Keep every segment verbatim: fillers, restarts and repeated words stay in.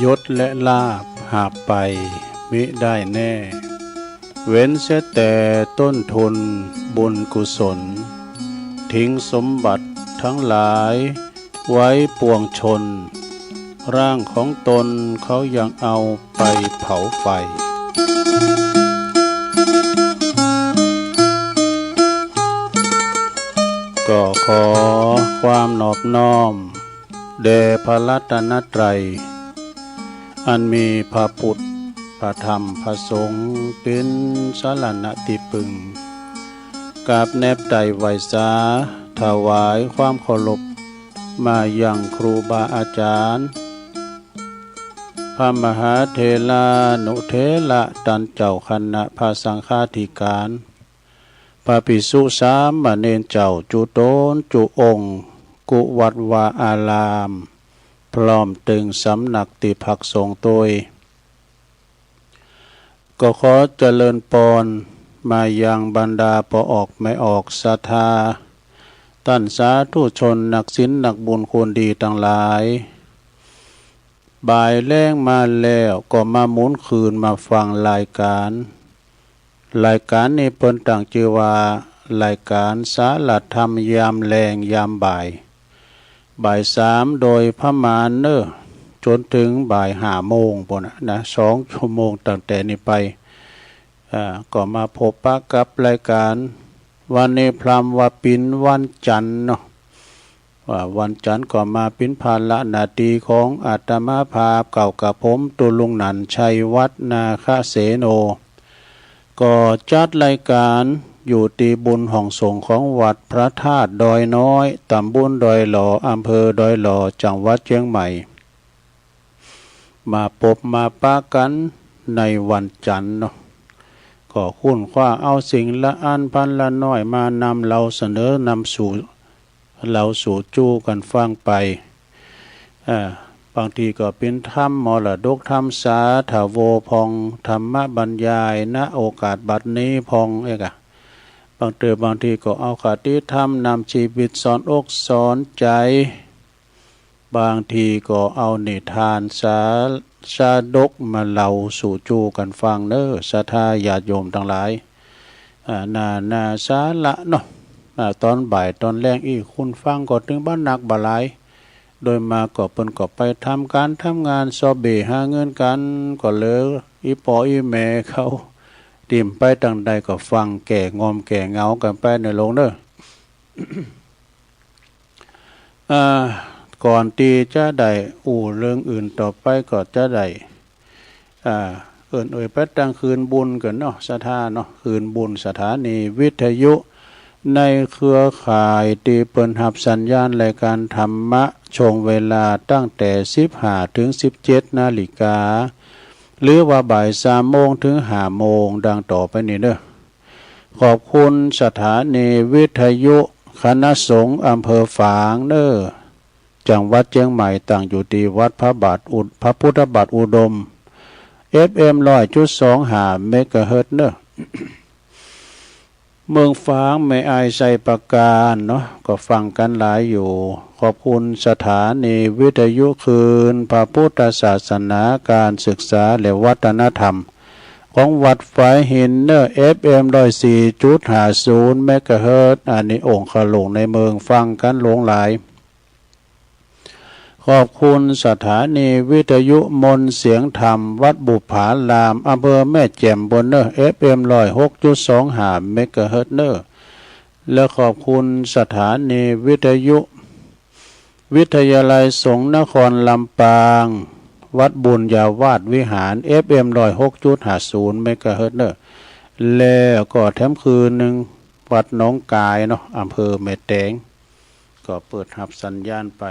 ยศและลาภหาบไปมิได้แน่ เว้นเสียแต่ต้นทุนบุญกุศล ทิ้งสมบัติทั้งหลายไว้ปวงชน ร่างของตนเขายังเอาไปเผาไฟ ก็ขอความนอบน้อม แด่พระรัตนตรัย อันมีพระพุทธ พระธรรม พระสงฆ์ เป๋นสรณะตี้ปึง กราบแนบไตร่ไหว้สา ถวายความเคารพ มายังครูบาอาจารย์ พระมหาเถรานุเถระ ต้านเจ้าคณะพระสังฆาธิการ พระภิกษุสามเณรเจ้าจุ๊ต๋นจุ๊องค์ กู้วัดวาอาราม พร้อมตึงสำนักตี้พักสงฆ์ตวย ก็ขอเจริญปอนมายังบรรดาป้อออกแม่ออกศรัทธา ต้านสาธุชนนักศีลนักบุญคนดีตังหลาย บ่ายแลงมาแล้วก็มาหมุนคืนมาฟังรายการ รายการนี้เปิ้นตั้งจื้อว่า รายการสาระธรรมยามแลงยามบ่าย บ่ายสามโดยประมาณเน่อ จ๋นเถิงบ่ายห้าโมงปู้นน่ะนะ สองชั่วโมงตั้งแต่นี้ไป อ่า ก็มาพบปะกับรายการ วันนี้พร่ำว่าเป๋นวันจันทร์เนาะ ว่าวันจันทร์ก็มาเป๋นภาระหน้าตี้ของอาตมาภาพ ก้าวกระผม ตุ๊ลุงหนัน ชัยวัฒน์ นาคเสโน ก็จัดรายการอยู่ตี้บุญห้องสงฆ์ของวัดพระธาตุดอยน้อย ตำบลดอยหล่อ อำเภอดอยหล่อ จังหวัดเจียงใหม่ มาปบมาปะกั๋นในวันจันทร์เนาะ ก็ค้นคว้าเอาสิ่งละอันพันละน้อยมานำเล่าเสนอนำสู่ เล่าสู่จู้กั๋นฟังไป อ่า บางทีก็เป๋นธรรมมรดกธรรมสาธโวพ่อง ธรรมบรรยาย ณ โอกาสบัดนี้พ่องเอกอะ บางเตื้อบางทีก็เอาคติธรรมนำจีวิตสอนอกสอนใจ๋ บางทีก็เอานิทานสา ชาดกมาเล่าสู่จู้กั๋นฟังเน่อ ศรัทธาญาติโยมตังหลาย อ่า นานาสาระเนาะ อ่า ต๋อนบ่ายต๋อนแลงอี้คนฟังก็เถิงบ่หนักบ่หลาย โดยมากก็เปิ้นก็ไปทำก๋านทำงานซอเบ่หาเงินกั๋น ก็เหลืออี่ป้ออี่แม่เขา ตี้บ่ไปตางใดก็ฟังแก่งอมแก่เหงากั๋นไปเน่อลูกเน่อ อ่า ก่อนตี้จะได้อู้เรื่องอื่นต่อไปก็จะได้ อ่า เอิ้นเอ่ยไปตางคืนบุญกั๋นเนาะ ศรัทธาเนาะ คืนบุญสถานีวิทยุในเครือข่ายตี้เปิ้นฮับสัญญาณรายการธรรมะ ช่วงเวลาตั้งแต่สิบห้าเถิงสิบเจ็ดนาฬิกา หรือว่าบ่ายสามโมงเถิงห้าโมง ดังต่อไปนี้เน่อ ขอบคุณสถานีวิทยุคณะสงฆ์อำเภอฝางเน่อ จังหวัดเจียงใหม่ ตั้งอยู่ตี้วัดพระบาทอุด- พระพุทธบาทอุดม เอฟเอ็ม ร้อยจุดสองห้า เมกะเฮิรตซ์เน่อ เมืองฝาง แม่อาย ไชยปราการเนาะ ก็ฟังกั๋นหลายอยู่ ขอบคุณสถานีวิทยุคลื่นพระพุทธศาสนา การศึกษาและวัฒนธรรม ของวัดฝายหินเน่อ เอฟเอ็ม ร้อยสี่จุดห้าศูนย์ เมกะเฮิรตซ์ อันนี้องคลุงในเมืองฟังกั๋นหลวงหลาย ขอบคุณสถานีวิทยุมนต์เสียงธรรม วัดบุปผาราม อำเภอแม่แจ่มปู้นเน่อ เอฟเอ็ม ร้อยหกจุดสองห้า เมกะเฮิรตซ์เน่อ และขอบคุณสถานีวิทยุ วิทยาลัยสงฆ์นครลำปาง วัดบุญญาวาสวิหาร เอฟเอ็ม ร้อยหกจุดห้าศูนย์ เมกะเฮิรตซ์เน่อ แล้วก็แถมคืนนึ่ง วัดหนองกายเนาะ อำเภอแม่แตง ก็เปิดฮับสัญญาณไป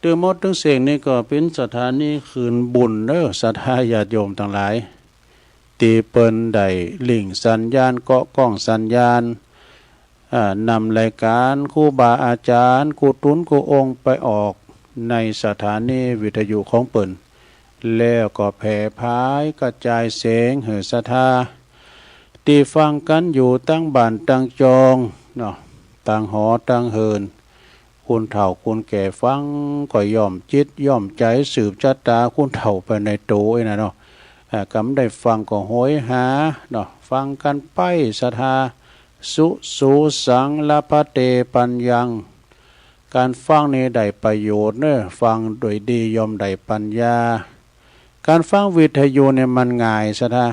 ตึงหมดตึงเส้งนี้ก็เป๋นสถานีคืนบุญเน่อ ศรัทธาญาติโยมตังหลาย ตี้เปิ้นได้ลิงก์สัญญาณ เกาะก้องสัญญาณ อ่า นำรายการครูบาอาจ๋ารย์ กู้ต๋นกู้องค์ไปออกในสถานีวิทยุของเปิ้น แล้วก็แผ่ผายกระจายเสียงหื้อศรัทธา ตี้ฟังกั๋นอยู่ตังบ้านตังจองเนาะ ตังหอตังเฮือน คนเฒ่าคนแก่ฟังก็ย่อมจิตย่อมใจ๋ สืบจะต๋าคนเฒ่าไปในตั๋วอี้นะเนาะ อ่า กำได้ฟังก็โหยหาเนาะ ฟังกั๋นไป ศรัทธา สุ สุ สัง ละพะเต ปัญญัง ก๋านฟังนี่ได้ประโยชน์เนาะ ฟังโดยดีย่อมได้ปัญญา ก๋านฟังวิทยุนี่มันง่าย ศรัทธา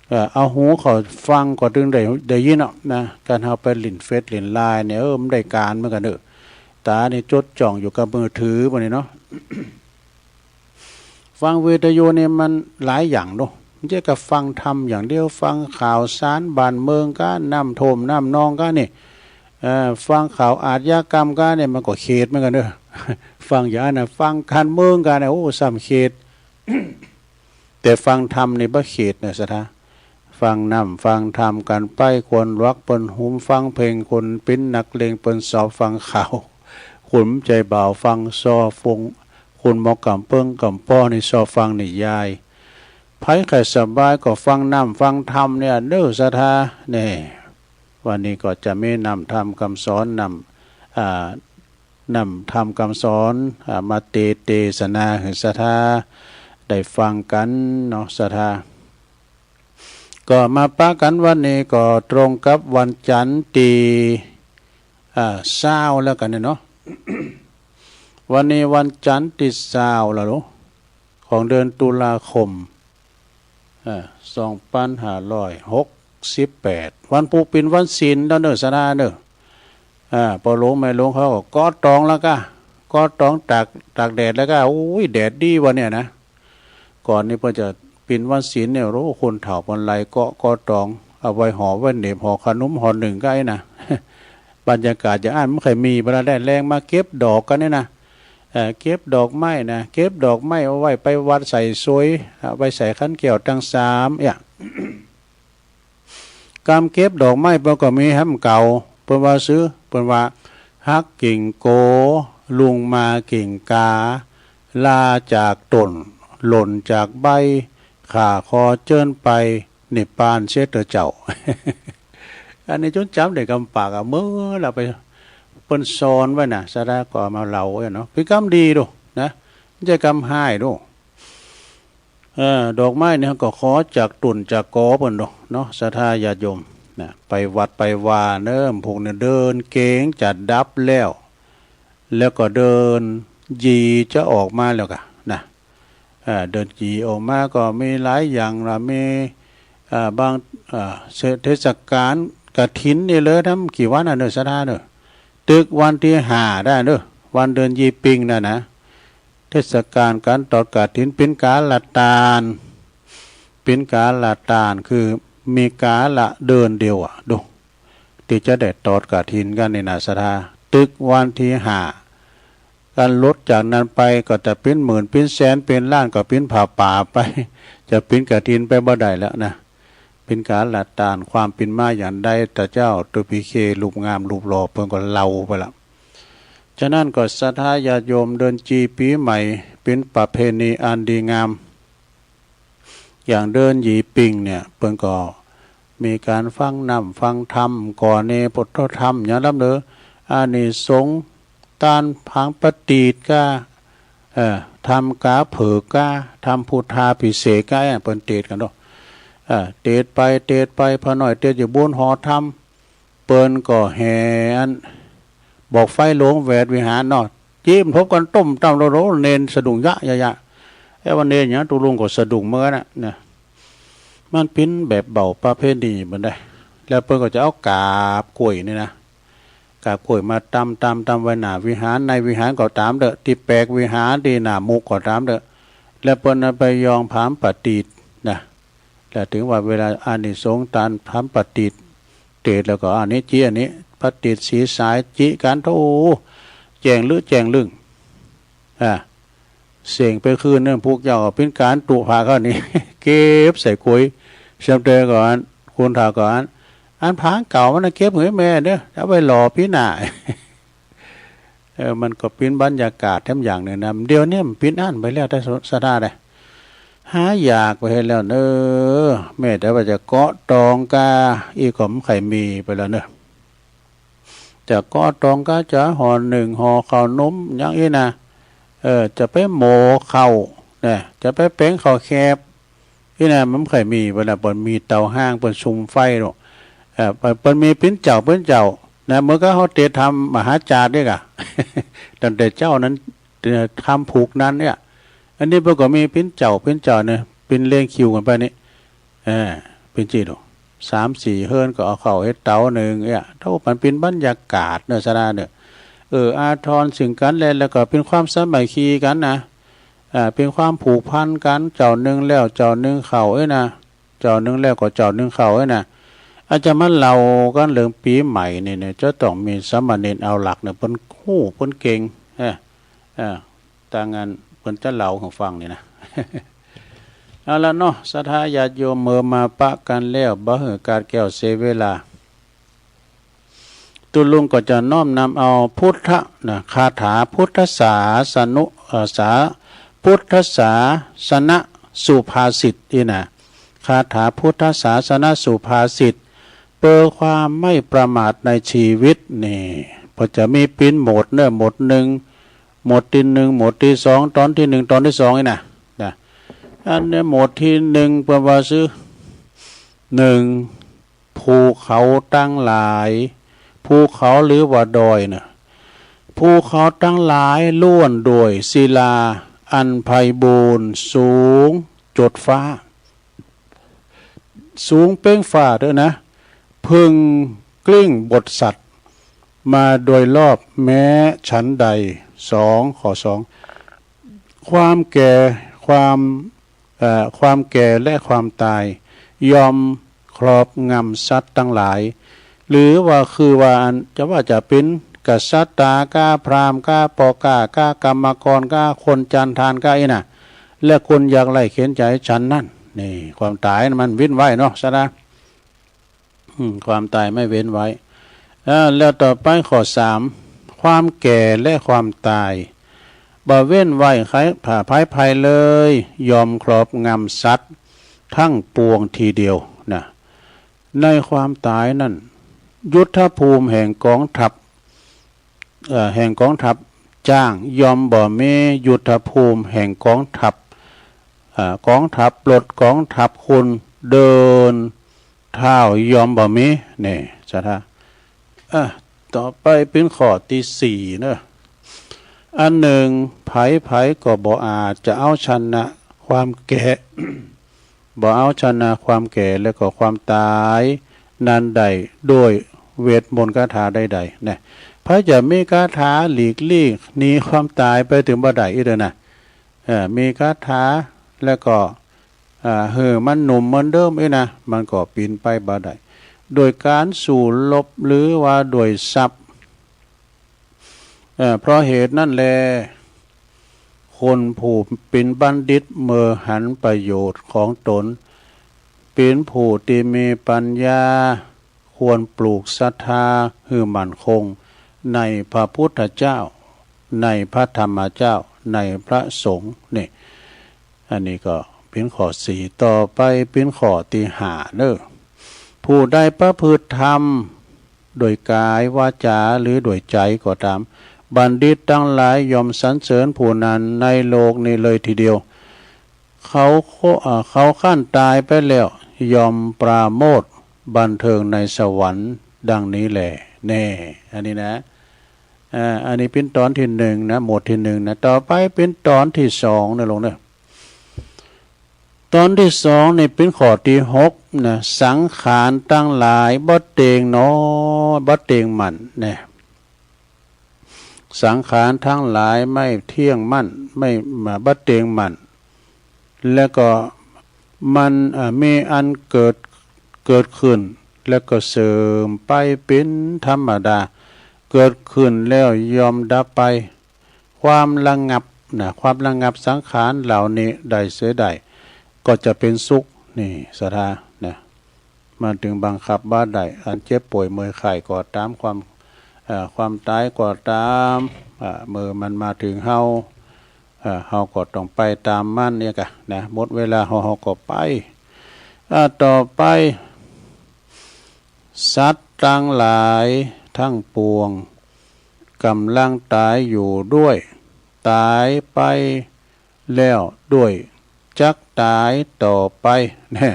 เออ เอาหูเข้าฟังก็ตึงได้ ได้ยินเนาะนะ ก๋านเฮาไปเล่นเฟซเล่นไลน์เนี่ย เออ มันได้ก๋านเหมือนกั๋นเนาะ ต๋านี่จดจ้องอยู่กับมือถือบัดนี้เนาะ ฟังวิทยุนี่มันหลายอย่างเนาะ บ่ใจ้ก้าฟังธรรมอย่างเดียว ฟังข่าวสารบ้านเมืองก้า น้ำท่วมน้ำนองก้านี่ เอ่อ ฟังข่าวอาชญากรรมก้านี่ มันก็เขตเหมือนกั๋นเนาะ ฟังอย่างนั้นนะ ฟังก๋านเมืองก้านี่ โอ้ ซ้ำเขต แต่ฟังธรรมนี่บ่เขตเนาะ ศรัทธา ฟังน้ำฟังธรรมกั๋นไป คนหลวกเปิ้นหุมฟังเพลง คนปิ้นนักเลงเปิ้นซอบฟังข่าว คนใจ๋บ่าวฟังซอฟง คนหมอก๋ำเปิ้งก๋ำป้อนี่ซอบฟังนิยาย ใผใค่สบายก็ฟังน้ำฟังธรรมเนี่ยเนาะ ศรัทธา นี่ วันนี้ก็จะมีน้ำธรรมกำสอน น้ำ อ่า น้ำธรรมกำสอน อ่า มาเต เตสนาหื้อศรัทธาได้ฟังกั๋นเนาะ ศรัทธา ก็มาปะกั๋นวันนี้ก็ตรงกับวันจันทร์ตี้ อ่า ซาวแล้วกั๋นเนี่ยเนาะ วันนี้วันจันทร์ตี้ซาวแล้วเนาะ ของเดือนตุลาคม อ่า สองปันห้าร้อยหกสิบแปด วันพูกเป๋นวันศีลแล้วเนาะ ศรัทธาเนาะ อ่า ป้อหลวงแม่หลวงเขาก็เกาะตองแล้วก้า เกาะตองตาก ตากแดดแล้วก้า โอ้ย แดดดีวะเนี่ยนะ ก่อนนี้เปิ้นจะเป๋นวันศีลเนี่ย โอ้ คนเฒ่าเปิ้นไล่เกาะ เกาะตอง เอาไว้ห่อไว้เหน็บ ห่อขนมห่อนึ่งก้าอี้นะ บรรยากาศอย่างอั้นบ่ใค่มีเวลาได้แลงมาเก็บดอกกั๋นเนี่ยนะ เอ่อ เก็บดอกไม้นะ เก็บดอกไม้เอาไว้ไปวัดใส่สวย เอาไว้ใส่ขันแก้วตังสามเนี่ย ก๋ามเก็บดอกไม้เปิ้นก็มีแหมเก่า เปิ้นว่าซื่อ เปิ้นว่า หักกิ่งโก ลุงมากิ่งกา ลาจากต้น หล่นจากใบ ข้าขอเจิญไปนิพพานเสียเต๊อะเจ้า อันนี้จนจ๋ำได้กำปากอะ เมื่อละไป เปิ้นสอนไว้นะ ศรัทธาก็เอามาเล่าไว้เนาะ เป๋นกำดีโดนะ บ่ใจ้กำฮ้ายโด เออ ดอกไม้เนี่ยก็ขอจากต้นจากกอเปิ้นโดเนาะ ศรัทธาญาติโยมนะ ไปวัดไปวาเนาะ พวกเนี่ยเดินเก๋งจะดับแล้ว แล้วก็เดินยี่จะออกมาแล้วก้านะ เออ เดินยี่ออกมาก็มีหลายอย่างละ มี เอ่อ บาง เอ่อ เทศกาลกฐินนี่เลย ทำกี่วันอะเนาะ ศรัทธาเนาะ ตึกวันตี้ห้าได้เนาะ วันเดือนยี่ปิงนั่นนะ เทศกาลก๋านตอดกฐินเป๋นก๋าละตาน เป๋นก๋าละตาน คือมีก๋าละเดือนเดียวอะ ดู ตี้จะได้ตอดกฐินกั๋นนี่นะ ศรัทธา ตึกวันตี้ห้า ก๋านลดจากนั้นไปก็จะเป๋นหมื่น เป๋นแสน เป๋นล้าน ก็เป๋นผ้าป่าไป จะเป๋นกฐินไปบ่ได้แล้วนะ เป๋นก๋าละตาน ความเป๋นมาอย่างใด ตะเจ้าตุ๊ปิเค รูปงามรูปหล่อ เปิ้นก็เล่าไปละ ฉะนั้นก็ศรัทธาญาติโยม เดือนยี่ปี๋ใหม่ เป๋นประเพณีอันดีงาม อย่างเดือนยี่ปิงเนี่ย เปิ้นก็มีก๋านฟังน้ำฟังธรรม ก่อเนปโธธรรม อย่างล้ำเหลือ อานิสงส์ ตานผางปะตีดก้า เอ่อ ทำก๋าเผิกก้า ทำพุทธาภิเษกก้า เปิ้นเตศน์กั๋นเนาะ เอ่อ เตศน์ไป เตศน์ไป พระน้อยเตศน์อยู่บนหอธรรม เปิ้นก็แห่อัน บอกไฟลงแหวดวิหารเนาะ จี๊มทบกั๋นตุ้มตั้มโลโล เณรสะดุ้งยะยะยะ เอ๊ะ ว่าเณรหยัง ตุ๊ลุงก็สะดุ้งเหมือนกั๋นนะ นะ มันเป๋นแบบเบาประเพณีมันได้ แล้วเปิ้นก็จะเอากาบกล้วยนี่นะ กาบกล้วยมาตำตำตำไว้หน้าวิหาร ในวิหารก็ต๋ามเต๊อะ ตี้แปกวิหาร ตี้หน้ามุกก็ต๋ามเต๊อะ แล้วเปิ้นเอาไปยองผางปะตีดนะ แล้วถึงว่าเวลาอานิสงส์ตานผางปะตีด เตศน์แล้วก็อันนี้จิ อันนี้ ปะตีดสีสายจิกั๋น โธ่ แจ้งลึแจ้งลึง อ่า เสี้ยงไปคืนนึ่ง พวกเจ้าเป๋นก๋านตุ๊ผาเข้านี่ เก็บใส่ก๋วย เสี้ยงเตยก่อน คนเฒ่าก่อน อันผางเก่ามันน่ะเก็บหื้อแม่เต๊อะ เอาไว้หล่อปี๋หน้า เออ มันก็เป๋นบรรยากาศแถมอย่างนึ่งนะ เดี๋ยวนี้มันเป๋นอั้นไปแล้ว แต่ศรัทธาได้ หายากไปแล้วเนาะ แม้แต่ว่าจะเกาะตองก้า อี้ก็บ่ใค่มีไปแล้วเนาะ จ จะเกาะตองก้าจ๋า ห่อนึ่ง ห่อข้าวหนม อย่างอี้นะ เออ จะไปโม่ข้าว นะ จะไปแป๋งข้าวแคบ อี้นะ มันบ่ค่อยมี เปิ้นน่ะ เปิ้นมีเตาฮ้าง เปิ้นสุมไฟเนาะ เออ เปิ้น เปิ้นมีเป๋นเจ้า เป๋นเจ้า นะ เหมือนกับเฮาเตรียมทำมหาจารย์เนี่ยกะ ตั้งแต่เจ๊านั้น เอ่อ ทำผูกนั้นเนี่ย อันนี้เปิ้นก็มีเป๋นเจ้า เป๋นเจ้าเนี่ย เป๋นเรียงคิวกั๋นไปนี่ เออ เป๋นจี้ดู สามสี่เฮือนก็เอาเข้าเฮ็ดเต๋านึ่งเนี่ย โธ่ มันเป๋นบรรยากาศเนาะ สะดาเนาะ เอื้ออาทรซึ่งกั๋นและ แล้วก็เป๋นความสามัคคีกั๋นนะ อ่า เป๋นความผูกพันกั๋น เจ้านึ่งแล้วเจ้านึ่งข้าวเอ้ยนะ เจ้านึ่งแล้วก็เจ้านึ่งข้าวเอ้ยนะ อาจจะมาเล่ากั๋นเรื่องปี๋ใหม่นี่เนี่ย จะต้องมีสามเณรเอาหลักเนี่ย เปิ้นฮู้เปิ้นเก่ง เออ เออ ถ้างั้นเปิ้นจะเล่าหื้อฟังนี่นะ เอาละเนาะ ศรัทธาญาติโยม เมื่อมาปะกั๋นแล้ว บ่หื้อขาดแคลนเสียเวลา ตุ๊ลุงก็จะน้อมนำเอาพุทธะนะ คาถาพุทธศาสนุ เอ่อ สา พุทธศาสนสุภาษิตนี่นะ คาถาพุทธศาสนสุภาษิต เปื้อความไม่ประมาทในชีวิตนี่ เปิ้นจะมีเป๋นหมวดเนาะ หมวดนึ่ง หมวดตี้นึ่ง หมวดตี้สอง ต๋อนตี้นึ่ง ต๋อนตี้สองนี่นะ นะ อันนี้หมวดตี้นึ่ง เปิ้นว่าจื้อ นึ่ง ภูเขาตังหลาย ภูเขาหรือว่าดอยเนาะ ภูเขาตังหลายล้วนด้วยศิลาอันไพบูลย์สูงจดฟ้า สูงเป๊งฟ้าเต๊อะนะ เพิ่งกลิ้งบดสัตว์มาโดยรอบแม้ฉันใด สอง ข้อสอง ความแก่ ความ เอ่อ ความแก่และความตาย ย่อมครอบงำสัตว์ตังหลาย หรือว่าคือว่าอัน จะว่าจะเป๋นกษัตริย์ก้า พราหมณ์ก้า ป้อก้า ก้ากรรมกรก้า คนจันทานก้าอี้นะ และคนยากไร้เข็ญใจ๋ฉันนั้น นี่ ความต๋ายมันเว้นไว้เนาะ ศรัทธา อืม ความต๋ายไม่เว้นไว้ อ่า แล้วต่อไปข้อสาม ความแก่และความตาย บ่เว้นไว้ใผ ผ่า ภัยภัยเลย ย่อมครอบงำสัตว์ทั้งปวงทีเดียวนะ ในความต๋ายนั้น ยุทธภูมิแห่งกองทัพ เอ่อ แห่งกองทัพจ้าง ย่อมบ่มียุทธภูมิแห่งกองทัพ เอ่อ กองทัพรถ กองทัพคน เดินเท้าย่อมบ่มี นี่ ศรัทธา อ่ะ ต่อไปเป๋นข้อตี้สี่เนาะ อันนึ่ง ใผๆ ก็บ่อาจจะเอาชนะความแก่ บ่เอาชนะความแก่และก็ความต๋ายนั้นได้ด้วยเวทมนต์คาถาใดๆ นะ ใผจะมีคาถาหลีกลี่หนีความต๋ายไปเถิงบ่ได้อี้เต๊อะนะ เออ มีคาถาแล้วก็ อ่า หื้อมันหนุ่มเหมือนเดิมอี้นะ มันก็เป๋นไปบ่ได้ ด้วยก๋านสู้รบหรือว่าด้วยทรัพย์ เอ่อ เพราะเหตุนั้นแล คนผู้เป๋นบัณฑิตเมื่อหันประโยชน์ของต๋น เป๋นผู้ตี้มีปัญญา ควรปลูกศรัทธาหื้อมั่นคงในพระพุทธเจ้า ในพระธรรมเจ้า ในพระสงฆ์ นี่ อันนี้ก็เป๋นข้อสี่ ต่อไปเป๋นข้อตี้ห้าเนาะ ผู้ใดประพฤติธรรมด้วยกายวาจาหรือด้วยใจ๋ก็ต๋าม บัณฑิตตังหลายย่อมสรรเสริญผู้นั้นในโลกนี้เลยทีเดียว เขา เอ่อ เขาครั้นต๋ายไปแล้ว ย่อมปราโมทย์บันเทิงในสวรรค์ดังนี้แล แน่ อันนี้นะ อ่า อันนี้เป๋นต๋อนตี้นึ่งนะ หมวดตี้นึ่งนะ ต่อไปเป๋นต๋อนตี้สองนะลุงเนาะ ต๋อนตี้สองนี่เป๋นข้อตี้หกนะ สังขารตังหลายบ่เต็งหนอ บ่เต็งมั่น นะ สังขารตังหลายไม่เตี้ยงมั่น ไม่ บ่เต็งมั่น แล้วก็มัน อ่า มีอันเกิด เกิดขึ้น แล้วก็เสื่อมไปเป๋นธรรมดา เกิดขึ้นแล้วย่อมดับไป ความระงับนะ ความระงับสังขารเหล่านี้ได้เสียได้ ก็จะเป๋นสุข นี่ ศรัทธา นะ มันเถิงบังคับบ่ได้ อันเจ็บป่วยเมื่อยไข้ก็ต๋าม ความ เอ่อ ความต๋ายก็ต๋าม เอ่อ เมื่อมันมาเถิงเฮา เอ่อ เฮาก็ต้องไปต๋ามมันเนี่ยกะนะ หมดเวลาเฮา เฮาก็ไป อ่า ต่อไป สัตว์ตังหลาย ตังปวง ก่ำลังต๋ายอยู่ด้วย ต๋ายไปแล้วด้วย จักต๋ายต่อไป แน่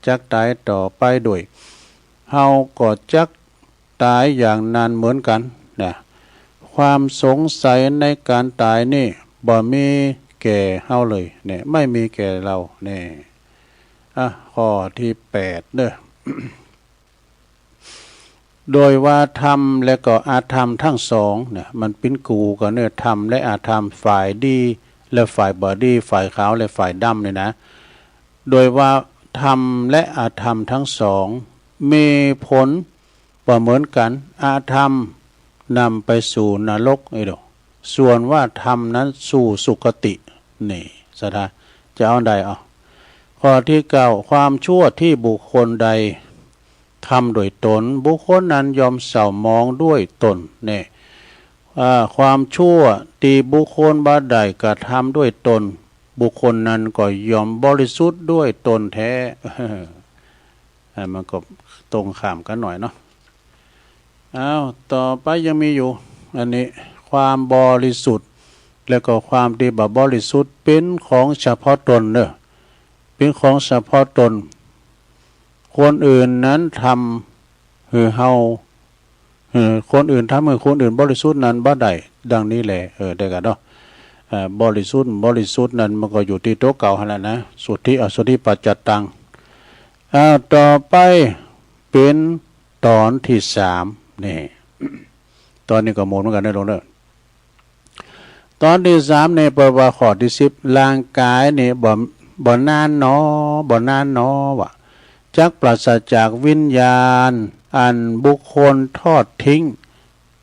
จักต๋ายต่อไปด้วย เฮาก็จักต๋ายอย่างนั้นเหมือนกั๋นนะ ความสงสัยในก๋านต๋ายนี่บ่มีแก่เฮาเลย แน่ ไม่มีแก่เรา แน่ อ่ะ ข้อตี้แปดเน่อ โดยว่าธรรมและก็อธรรมตังสองเนี่ย มันเป๋นกู่กั๋นเน่อ ธรรมและอธรรม ฝ่ายดีและฝ่ายบ่ดี ฝ่ายขาวและฝ่ายดำเนี่ยนะ โดยว่าธรรมและอธรรมตังสอง มีผลบ่เหมือนกั๋น อธรรมนำไปสู่นรก เอ้ยโด ส่วนว่าธรรมนั้นสู่สุคติ นี่ ศรัทธา จะเอาอันใด เอา ข้อตี้เก้า ความชั่วตี้บุคคลใดทำด้วยตน บุคคลนั้นย่อมเศร้าหมองด้วยตน แน่ อ่า ความชั่วตี้บุคคลบ่าใดกระทำด้วยตน บุคคลนั้นก็ย่อมบริสุทธิ์ด้วยตนแท้ อ่า มันก็ตรงข้ามกั๋นหน่อยเนาะ อ้าว ต่อไปยังมีอยู่ อันนี้ ความบริสุทธิ์ และก็ความตี้บ่บริสุทธิ์ เป๋นของเฉพาะตนเน่อ เป๋นของเฉพาะตน คนอื่นนั้นทำหื้อเฮา เออ คนอื่นทำหื้อคนอื่นบริสุทธิ์นั้นบ่ได้ ดังนี้แล เออ ได้กั๋นเนาะ เอ่อ บริสุทธิ์ บริสุทธิ์นั้นมันก็อยู่ตี้ตั๋วเก่าหั้นแหละนะ สุทธิ อสุทธิ ปัจจตัง อ้าว ต่อไปเป๋นต๋อนตี้สาม นี่ ต๋อนนี้ก็หมดเหมือนกั๋นนะหลวงเน่อ ต๋อนตี้สามนี่เปิ้นว่าข้อตี้สิบ ร่างก๋ายนี่บ่ บ่นานหนอ บ่นานหนอ ว่าจักปราศจากวิญญาณ อันบุคคลทอดทิ้ง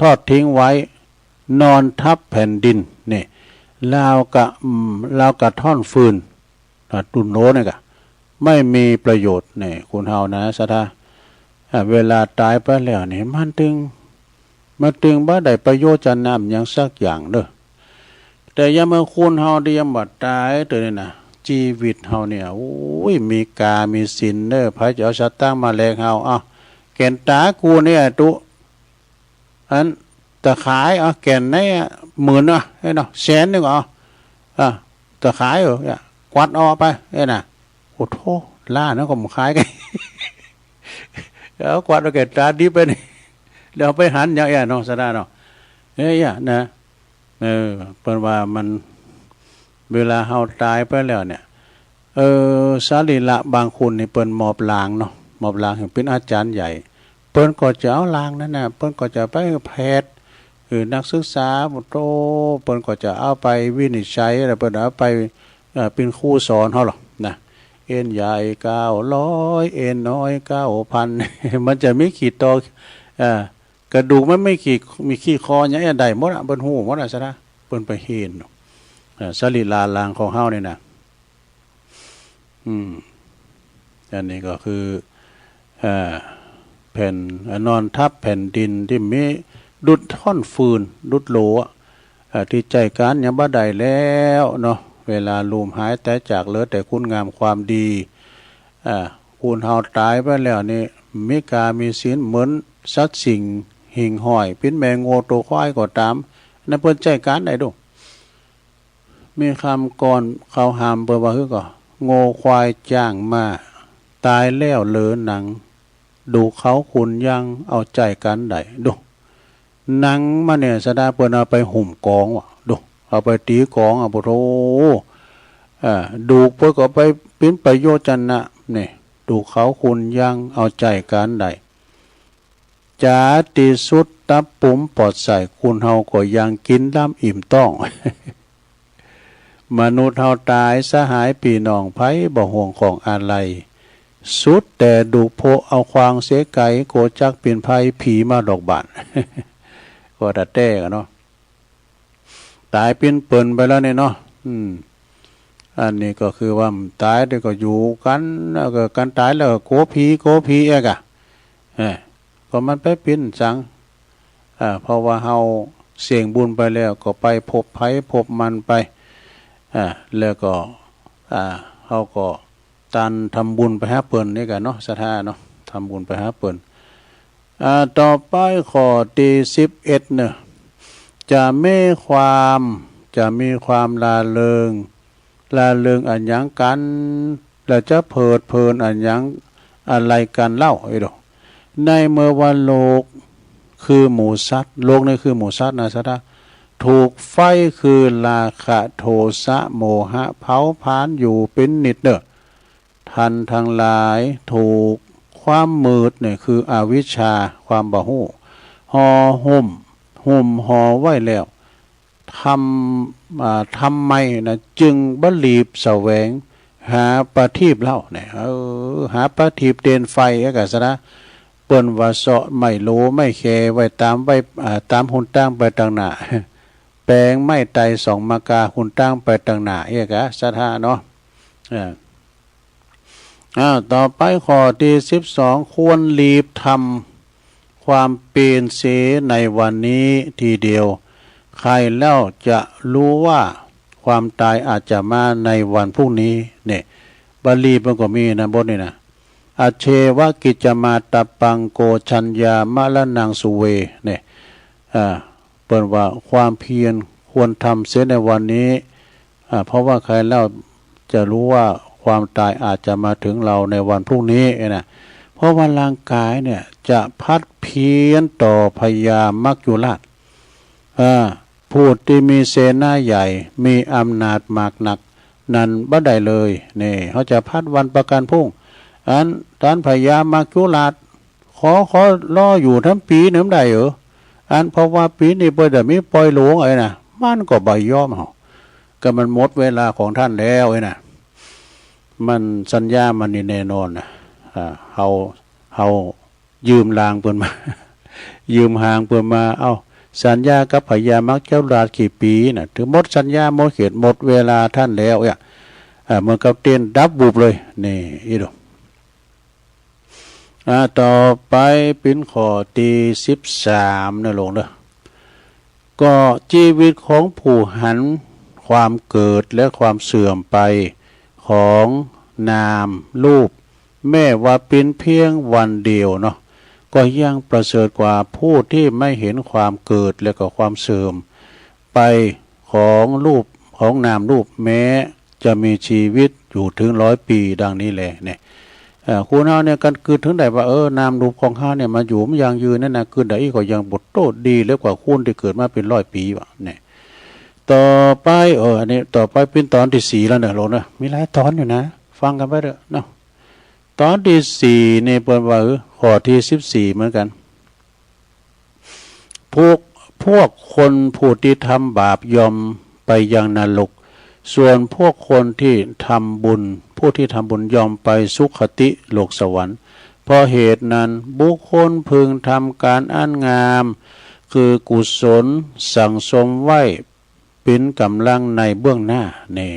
ทอดทิ้งไว้ นอนทับแผ่นดิน นี่ ราวกะ อืม ราวกะถ่อนฟืน อ่า ตุ่นโหลนี่กะ ไม่มีประโยชน์ นี่ คนเฮานะ ศรัทธา อ่า เวลาต๋ายไปแล้วนี่ มันตึง มันตึงบ่ได้ประโยชน์จะนำหยังสักอย่างเน่อ แต่ยามเมื่อคนเฮาตี้ยังบ่ต๋ายเตื้อนี่นะ จีวิตเฮาเนี่ย โอ้ย มีก๋า มีสินเน่อ ใผจะเอาสตางค์มาแลกเฮา เอ้า แก่นต๋ากูเนี่ยตุ๊ อัน ตะขาย เอา แก่นไหนอะ หมื่นอะ เอ้ยเนาะ แสนนึ่ง เอา อ่ะ ตะขาย เออ เนี่ย กวาดเอาไป เอ้ยนะ โอ้โธ่ ล้านนั้นก็บ่ขายกั๋น เอากวาดเอาแก่นต๋าดิบไปนี่ แล้วเอาไปหันอย่างเอี้ยเนาะ ศรัทธาเนาะ เอ้ย นะ เออ เปิ้นว่ามัน เวลาเฮาต๋ายไปแล้วเนี่ย เออ สรีระบางคนนี่เปิ้นมอบร่างเนาะ มอบร่างหื้อเป๋นอาจ๋ารย์ใหญ่ เปิ้นก็จะเอาร่างนั้นน่ะ เปิ้นก็จะไปหื้อแพทย์ หื้อนักศึกษา โอ้โธ่ เปิ้นก็จะเอาไปวินิจฉัย แล้วเปิ้นเอาไป เอ่อ เป๋นครูสอนเฮาหรอกนะ เอ็นใหญ่เก้าร้อย เอ็นน้อยเก้าพัน มันจะมีกี่ต่อ เอ่อ กระดูกมันมีกี่ มีกี่ข้อหยังได้หมดอะ เปิ้นฮู้หมดอะ ศรัทธา เปิ้นไปเห็น เอ่อ สรีระร่างของเฮานี่นะ อืม อันนี้ก็คือ เอ่อ แผ่น เอ่อ นอนทับแผ่นดินตี้มีดุจถ่อนฟืน ดุจโหลอะ เอ่อ ตี้ใจ๊ก๋านหยังบ่ได้แล้วเนาะ เวลาลูมหายต๋ายจาก เหลือแต่คุณงามความดี อ่า คนเฮาต๋ายไปแล้วนี่ มีก๋ามีสินเหมือนสัตว์สิ่งหิ่งห้อย เป๋นแม่งัวตั๋วควายก็ต๋าม อันนั้นเปิ้นใจ๊ก๋านได้ดู มีกำก่อนเขาหามเปิ้นว่าหื้อก่อ งัวควายจ๊างม้า ต๋ายแล้วเหลือหนัง ดูกเขาคนยังเอาใจ๊ก๋านได้ดู หนังมันเนี่ย ศรัทธา เปิ้นเอาไปหุ้มก๋องว่ะ ดู เอาไปตี๋ก๋องอะ โอ้โธ่ อ่า ดูกเปิ้นก็ไปเป๋นประโยชน์จะนะ นี่ ดูกเขาคนยังเอาใจ๊ก๋านได้ จ๋าตี้สุดตับปุ๋มปอดใส่ คนเฮาก็ยังกิ๋นล้ำอิ่มต๊อง มนุษย์เฮาต๋ายสหายปี้น้องไผบ่ห่วงของอาลัย สุดแต่ดูกโพะเอาควางเสียไก๋ กั๋วจักเป๋นภัยผีมาดอกบ้าน ก็ตะแต๊กั๋นเนาะ ต๋ายปิ้นเปิ้นไปแล้วนี่เนาะ อืม อันนี้ก็คือว่าต๋ายเดี๋ยวก็อยู่กั๋น แล้วก็กั๋นต๋ายแล้วก็กั๋วผี กั๋วผีเอกอะ เออ ก็มันไปปิ้นสัง อ่า เพราะว่าเฮาเสี่ยงบุญไปแล้วก็ไปพบไผพบมันไป อ่า แล้วก็ อ่า เฮาก็ตานทำบุญไปหาเปิ้นนี่กั๋นเนาะ ศรัทธาเนาะ ทำบุญไปหาเปิ้น อ่า ต่อไปข้อตี้สิบเอ็ดเนาะ จะมีความ จะมีความร่าเริง ร่าเริงอะหยังกั๋น แล้วจะเพลิดเพลินอะหยัง อะไรกั๋นเล่า เอ้ยดู ในเมื่อว่าโลกคือหมู่สัตว์ โลกนี้คือหมู่สัตว์นะ ศรัทธา ถูกไฟคือราคะ โทสะ โมหะ เผาผลาญอยู่เป๋นนิจเนาะ ต้านตังหลายถูกความมืดเนี่ย คืออวิชชา ความบ่ฮู้ ห่อหุ้ม หุ้มห่อไว้แล้ว ทำ อ่า ทำไมนะ จึงบ่รีบแสวงหาประทีปเล่าเนี่ย เออ หาประทีปเตียนไฟ เอ้ย กะศรัทธา เปิ้นว่าเซาะไม้โหลไม้แข่ไว้ต๋ามไว้ อ่า ต๋ามหนตางไปตังหน้า แป๋งไม้ไตรส่องมากาหนตางไปตังหน้า เอ้ย กะศรัทธาเนาะ เออ อ้าว ต่อไปข้อตี้สิบสอง ควรรีบทำความเปียรเสียในวันนี้ทีเดียว ใครเล่าจะรู้ว่าความต๋ายอาจจะมาในวันพรุ่งนี้ เนี่ย บ่รีบมันก็มีนะ บทนี้นะ อัจเชวกิจจมาตตัปปัง โก ชัญญามรณังสุเว เนี่ย อ่า เปิ้นว่าความเพียรควรทำเสียในวันนี้ อ่า เพราะว่าใครเล่าจะรู้ว่าความต๋ายอาจจะมาถึงเราในวันพรุ่งนี้นะ เพราะว่าร่างกายเนี่ยจะพัดเพี้ยนต่อพญามัจจุราช อ่า ผู้ตี้มีเสนาใหญ่ มีอำนาจมากนัก นั้นบ่ได้เลย นี่ เขาจะพัดวันประกันพรุ่ง อันต้านพญามัจจุราช ขอ ขอรออยู่ทั้งปี๋นึ่งได้เหรอ อันเพราะว่าปี๋นี้เปิ้นจะมีปอยหลวงไอ้นะ มันก็บ่ยอมเฮา ก็มันหมดเวลาของต้านแล้วไอ้นะ มันสัญญามันนี่แน่นอนนะ อ่า เฮา เฮายืมรางเปิ้นมา ยืมฮางเปิ้นมา เอ้า สัญญากับพญามัจจุราชกี่ปี๋นะ ถึงหมดสัญญาหมดเขตหมดเวลาต้านแล้วเนี่ย อ่า เหมือนกับเตียนดับวุบเลย นี่ อีดู อ่า ต่อไปเป๋นข้อตี้สิบสามเนาะหลวงเนาะ ก็จีวิตของผู้หันความเกิดและความเสื่อมไปของนามรูป แม้ว่าเป๋นเพียงวันเดียวเนาะ ก็ยังประเสริฐกว่าผู้ตี้ไม่เห็นความเกิดและก็ความเสื่อมไปของรูป ของนามรูป แม้จะมีจีวิตอยู่เถิงร้อยปี๋ ดังนี้แล เนี่ย เอ่อ คนเฮาเนี่ย กั๋นกึ๊ดเถิงได้ว่า เออ นามรูปของเฮาเนี่ย มันอยู่ มันยั่งยืนนั่นนะ กึ๊ดได้อี้ก็ยังบ่โต้ดีเหลือกว่าคนตี้เกิดมาเป๋นร้อยปี๋วะ เนี่ย ต่อไป เออ อันนี้ต่อไปเป๋นต๋อนตี้สี่แล้วเนาะหลวงเนาะ มีหลายต๋อนอยู่นะ ฟังกั๋นไปเต๊อะเนาะ ต๋อนตี้สี่นี่เปิ้นว่า เออ ข้อตี้สิบสี่เหมือนกั๋น พวก พวกคนผู้ตี้ทำบาปย่อมไปยังนรก ส่วนพวกคนตี้ทำบุญ ผู้ตี้ทำบุญย่อมไปสุคติ โลกสวรรค์ เพราะเหตุนั้นบุคคลพึงทำก๋านอันงาม คือกุศลสั่งสมไว้ เป๋นก๋ำลังในเบื้องหน้า นี่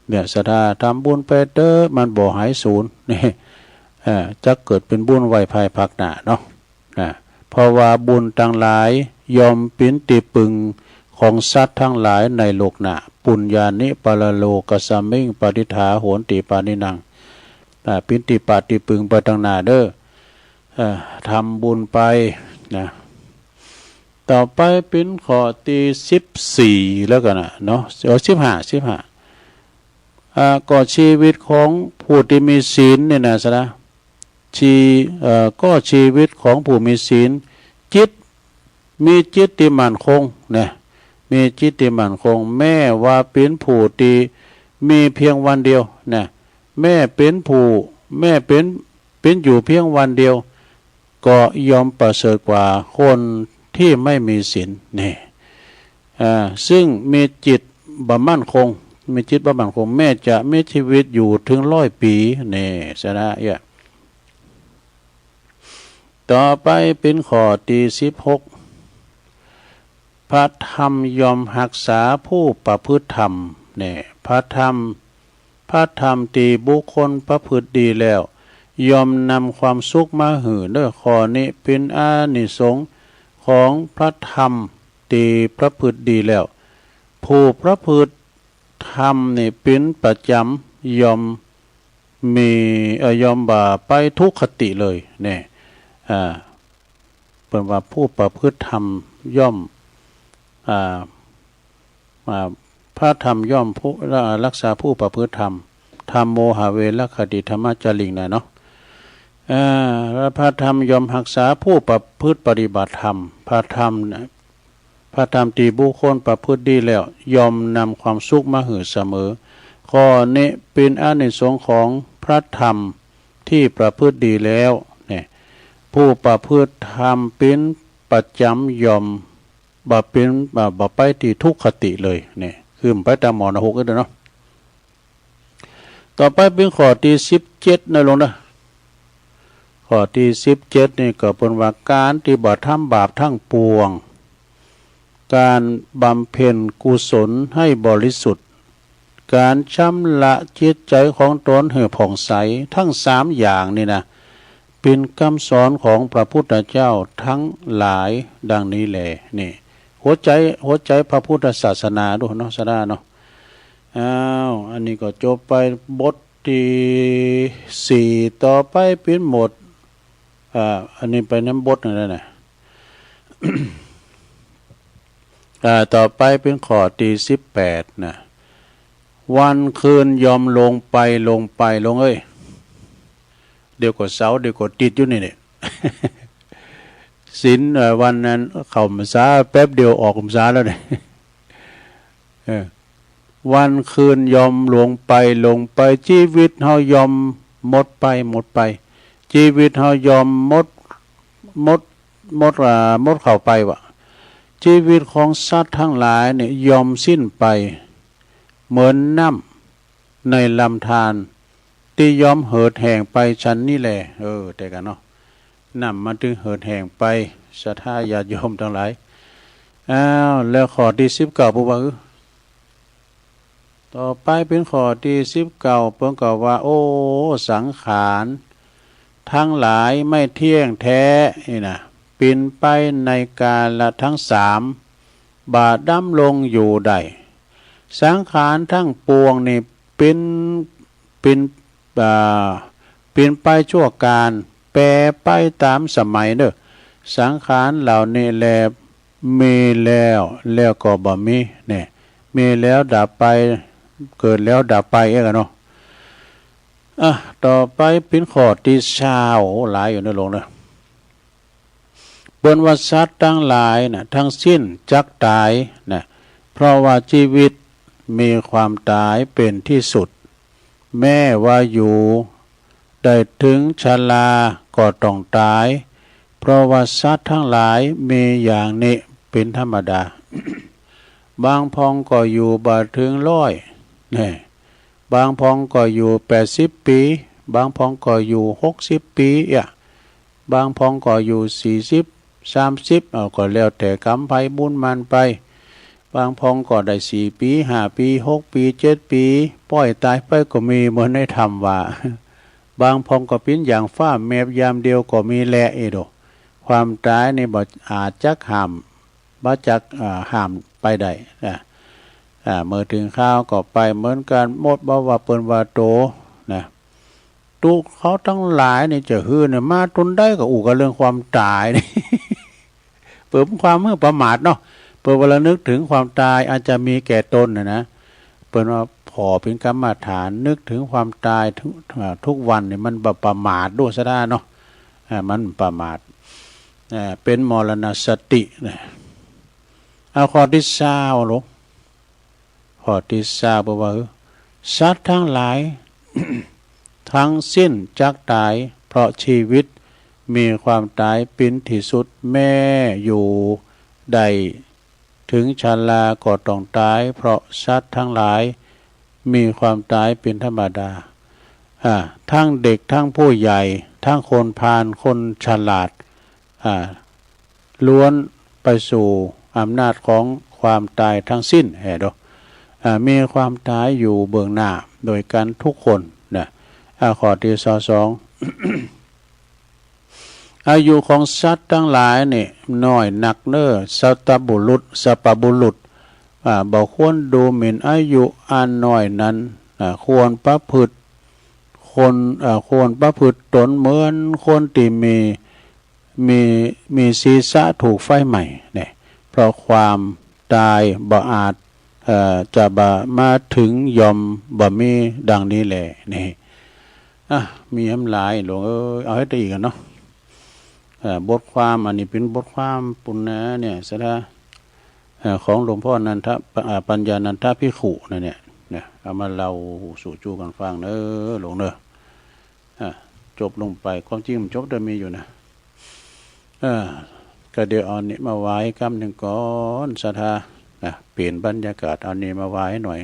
เนี่ย ศรัทธาทำบุญไปเต๊อะ มันบ่หายสูญ นี่ เอ่อ จักเกิดเป๋นบุญไว้ภายภาคหน้าเนาะ นะ เพราะว่าบุญตังหลายย่อมเป๋นตี้ปึงของสัตว์ตังหลายในโลกหน้า ปุญญานิ ปะระโลกัสสมิง ปะทิฏฐา โหนติ ปานินัง อ่า เป๋นตี้ปะตี้ปึงไปตังหน้าเต๊อะ เอ่อ ทำบุญไป นะ ต่อไปเป๋นข้อตี้สิบสี่แล้วกั๋นนะเนาะ เออ สิบห้า สิบห้า อ่า ก็จีวิตของผู้ตี้มีศีลเนี่ยนะ ศรัทธา จี เอ่อ ก็จีวิตของผู้มีศีล จิต มีจิตตี้มั่นคง นะ มีจิตตี้มั่นคง แม้ว่าเป๋นผู้ตี้มีเพียงวันเดียว นะ แม้เป๋นผู้ แม้เป๋น เป๋นอยู่เพียงวันเดียว ก็ย่อมประเสริฐกว่าคนตี้ไม่มีศีล นี่ อ่า ซึ่งมีจิตบ่มั่นคง มีจิตบ่มั่นคง แม้จะมีจีวิตอยู่เถิงร้อยปี๋ นี่ ศรัทธา เอ้ย ต่อไปเป๋นข้อตี้สิบหก พระธรรมย่อมฮักษาผู้ประพฤติธรรม เนี่ย พระธรรม พระธรรมตี้บุคคลประพฤติดีแล้ว ย่อมนำความสุขมาหื้อเต๊อะ ข้อนี้เป๋นอานิสงส์ของพระธรรมตี้ประพฤติดีแล้ว ผู้ประพฤติธรรมนี่เป๋นประจ๋ำ ย่อมมี เอ่อ ย่อมบ่ไปทุคติเลย เนี่ย อ่า ว่าผู้ประพฤติธรรมย่อม อ่า อ่า พระธรรมย่อมผู้ อ่า รักษาผู้ประพฤติธรรม ธัมโม หะเว รักขะติ ธัมมะจาริง นะเนาะ อ่า และพระธรรมย่อมรักษาผู้ประพฤติปฏิบัติธรรม พระธรรมนะ พระธรรมตี้บุคคลประพฤติดีแล้ว ย่อมนำความสุขมาหื้อเสมอ ข้อนี้เป๋นอานิสงส์ของพระธรรมตี้ประพฤติดีแล้ว เนี่ย ผู้ประพฤติธรรมเป๋นประจ๋ำย่อมบ่เป๋น บ่ บ่ไปตี้ทุกขติเลย เนี่ย คือบ่ไปต๋ามหม้อนรกเด้อเนาะ ต่อไปเป๋นข้อตี้สิบเจ็ดนะโยมนะ ข้อตี้สิบเจ็ดนี่ก็เปิ้นว่าก๋านตี้บ่ทำบาปตังปวง ก๋านบำเพ็ญกุศลหื้อบริสุทธิ์ ก๋านชำระจิตใจ๋ของต๋นหื้อผ่องใส ตึงสามอย่างนี่นะ เป๋นกำสอนของพระพุทธเจ้าตังหลายดังนี้แล นี่ หัวใจ๋ หัวใจ๋พระพุทธศาสนาโดยเนาะ ศรัทธาเนาะ อ้าว อันนี้ก็จบไปบทตี้สี่ ต่อไปเป๋นหมวด อ่า อันนี้ไปนำบทนั่นแหละนะ อ่า ต่อไปเป๋นข้อตี้สิบแปดนะ วันคืนย่อมหลงไป หลงไป โยมเอ้ย เดี๋ยวก็เสาร์ เดี๋ยวก็อาทิตย์อยู่นี่เนี่ย ศีล เอ่อ วันนั้นเข้าพรรษาแป๊บเดียวออกพรรษาแล้วเนี่ย เออ วันคืนย่อมหลงไป หลงไป จีวิตเฮาย่อมหมดไป หมดไป จีวิตเฮาย่อมหมด หมด หมด อ่า หมดเข้าไปวะ จีวิตของสัตว์ตังหลายเนี่ยย่อมสิ้นไป เหมือนน้ำในลำธารตี้ย่อมเหือดแห้งไปฉันนี้แล เออ แต่กันเนาะ น้ำมันตึงเหือดแห้งไป ศรัทธาญาติโยมตังหลาย อ้าว แล้วข้อตี้สิบเก้า เปิ้นว่า เออ ต่อไปเป๋นข้อตี้สิบเก้า เปิ้นก็ว่า โอ้ สังขารตังหลายไม่เที่ยงแท้นี่นะ เป๋นไปในกาละตังสาม บ่ดำรงอยู่ได้ สังขารตังปวงนี่เป๋น เป๋น อ่า เป๋นไปชั่วกาล แปรไปต๋ามสมัยเน่อ สังขารเหล่านี้แล มีแล้ว แล้วก็บ่มี เนี่ย มีแล้วดับไป เกิดแล้วดับไป เอ๊ะกันเนาะ อ่ะ ต่อไปเป๋นข้อตี้ซาว หลายอยู่นะโยมนะ เปิ้นว่าสัตว์ตังหลายนะ ตังสิ้นจักต๋ายนะ เพราะว่าจีวิตมีความต๋ายเป๋นตี้สุด แม้ว่าอยู่ได้เถิงชราก็ต้องต๋าย เพราะว่าสัตว์ตังหลายมีอย่างนี้เป๋นธรรมดา บางพองก็อยู่บ่เถิงร้อย แน่ บางพองก็อยู่แปดสิบปี๋ บางพองก็อยู่หกสิบปี๋ อะ บางพองก็อยู่สี่สิบ สามสิบ เอา ก็แล้วแต่กรรมไผบุญมันไป บางพองก็ได้สี่ปี๋ ห้าปี๋ หกปี๋ เจ็ดปี๋ ป้อยต๋ายไปก็มี เหมือนในธรรมว่า บางพองก็เป๋นอย่างฟ้าแมบยามเดียวก็มีแล เอโด ความต๋ายนี่บ่อาจจักห้าม บ่จัก อ่า ห้ามไปได้นะ อ่า เมื่อเถิงคราวก็ไปเหมือนกั๋นหมด บ่ว่าเปิ้นว่าโตนะ ตุ๊เขาตังหลายนี่จะหื้อเนี่ย มาต๋นใดก็อู้กั๋นเรื่องความต๋ายนี่ เปิ้นความหื้อประมาทเนาะ เปิ้นว่าระลึกเถิงความต๋ายอันจะมีแก่ตนน่ะนะ เปิ้นว่าผ่อเป๋นกรรมฐาน นึกเถิงความต๋ายทุก อ่า ทุกวันนี่มันบ่ประมาทโดยศรัทธาเนาะ อ่า มันประมาท อ่า เป๋นมรณสตินะ เอาข้อตี้ซาวโลก ข้อตี้ซาว เปิ้นว่า สัตว์ตังหลายตังสิ้นจักต๋าย เพราะจีวิตมีความต๋ายเป๋นตี้สุด แม้อยู่ได้เถิงชราก็ต้องต๋าย เพราะสัตว์ตังหลายมีความต๋ายเป๋นธรรมดา อ่า ตังเด็ก ตังผู้ใหญ่ ตังคนพาล คนฉลาด อ่า ล้วนไปสู่อำนาจของความต๋ายตังสิ้น แหมโด อ่า มีความต๋ายอยู่เบื้องหน้าโดยกั๋นทุกคนนะ อ่า ข้อตี้ซาวสอง อายุของสัตว์ตังหลายนี่น้อยนักเน่อ สัตบุรุษ สัพพบุรุษ อ่า บ่ควรดูหมิ่นอายุอันน้อยนั้น อ่า ควรประพฤติ คน อ่า ควรประพฤติตนเหมือนคนตี้มี มี มีศีรษะถูกไฟไหม้เนี่ย เพราะความต๋ายบ่อาจ เอ่อ จะบ่มาเถิงย่อมบ่มีดังนี้แล นี่ อ่ะ มีหลายหลวงเอ้ย เอาหื้อได้อีกกั๋นเนาะ เอ่อ บทความอันนี้เป๋นบทความปุณณะเนี่ย ศรัทธา เอ่อ ของหลวงพ่อนันทะ อ่า ปัญญานันทภิกขุนั่นเนี่ย เนี่ย เอามาเล่าสู่จู๋กั๋นฟังเน้อ หลวงเน้อ อ่ะ จบลงไป ความจริงมันจบแต่มีอยู่นะ เออ ก็เดี๋ยวเอานี้มาไหว้กำนึ่งก่อน ศรัทธา นะ เปลี่ยนบรรยากาศ เอานี้มาไหว้หน่อย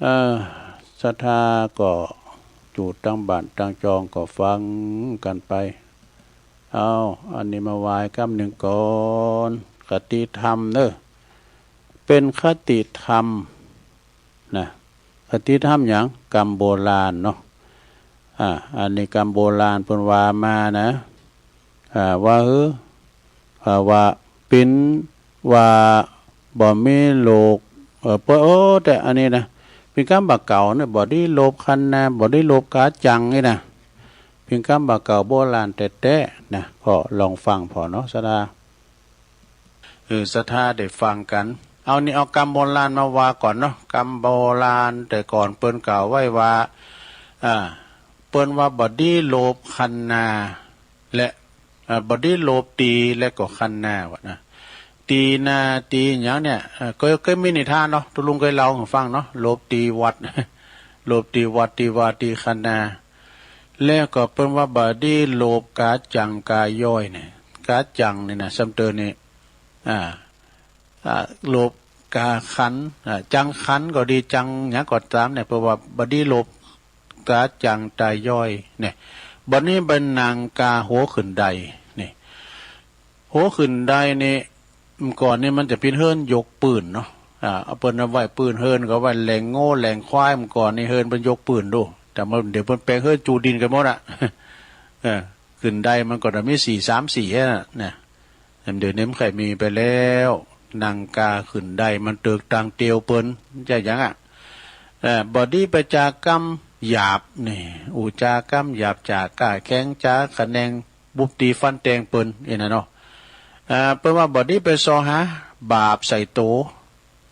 เออ ศรัทธาก็อยู่ตางบ้านตางจองก็ฟังกั๋นไป เอา อันนี้มาไหว้กำนึ่งก่อน คติธรรมเน้อ เป๋นคติธรรม นะ คติธรรมหยัง กำโบราณเนาะ อ่า อันนี้กำโบราณเปิ้นว่ามานะ อ่า ว่า เออ อ่า ว่า เป๋นว่าบ่มีโลภ เออ เปิ้น โอ้ แต่อันนี้นะ เป๋นกำบ่าเก่าเนี่ย บ่ดีโลภคันนา บ่ดีโลภกาจั่งนี่นะ เป๋นกำบ่าเก่าโบราณแต๊ๆ นะ ก็ลองฟังผ่อเนาะ ศรัทธา เออ ศรัทธาได้ฟังกั๋น เอานี่ เอากำโบราณมาว่าก่อนเนาะ กำโบราณแต่ก่อนเปิ้นกล่าวไว้ว่า อ่า เปิ้นว่าบ่ดีโลภคันนาและ อ่า บ่ดีโลภตี๋และก็คันนา ว่านะ ตี๋นาตี๋หยังเนี่ย เออ เกย เกยมีนิทานเนาะ ตุ๊ลุงเกยเล่าหื้อฟังเนาะ โลภตี๋วัด โลภตี๋วัด ตี๋วา ตี๋คันนา แล้วก็เปิ้นว่าบ่ดีโลภกาจั่งกาย่อยเนี่ย กาจั่งนี่นะ ซ้ำเติมนี่ อ่า อ่า โลภกาขัน อ่า จั่งขันก็ดี จั่งหยังก็ต๋ามเนี่ย เปิ้นว่าบ่ดีโลภกาจั่งตาย่อยเนี่ย บ่นี้เป๋นนังกาหัวขึ้นไดนี่ หัวขึ้นไดนี่ เมื่อก่อนนี่มันจะเป๋นเฮือนยกปื๊นเนาะ อ่า เอาเปิ้นเอาไว้ปื๊นเฮือนก็ไว้แหล่งงัวแหล่งควาย เมื่อก่อนนี่เฮือนเปิ้นยกปื๊นดู แต่มัน เดี๋ยวเปิ้นแป๋งเฮือนจูดินกั๋นหมดอะ เออ ขึ้นไดมันก็จะมีสี่สามสี่อะนะ เดี๋ยวนี้มันใค่มีไปแล้ว นังกาขึ้นไดมันเติกตางเตียวเปิ้น ใจ้หยังอะ เอ่อ บ่ดีไปจากำหยาบนี่ อู้จากำหยาบ จาก้าแข็ง จากะแนง บุบตี๋ฟันแตงเปิ้น อี้นะเนาะ เอ่อ เปิ้นว่าบ่ดีไปซอหาบาปใส่โต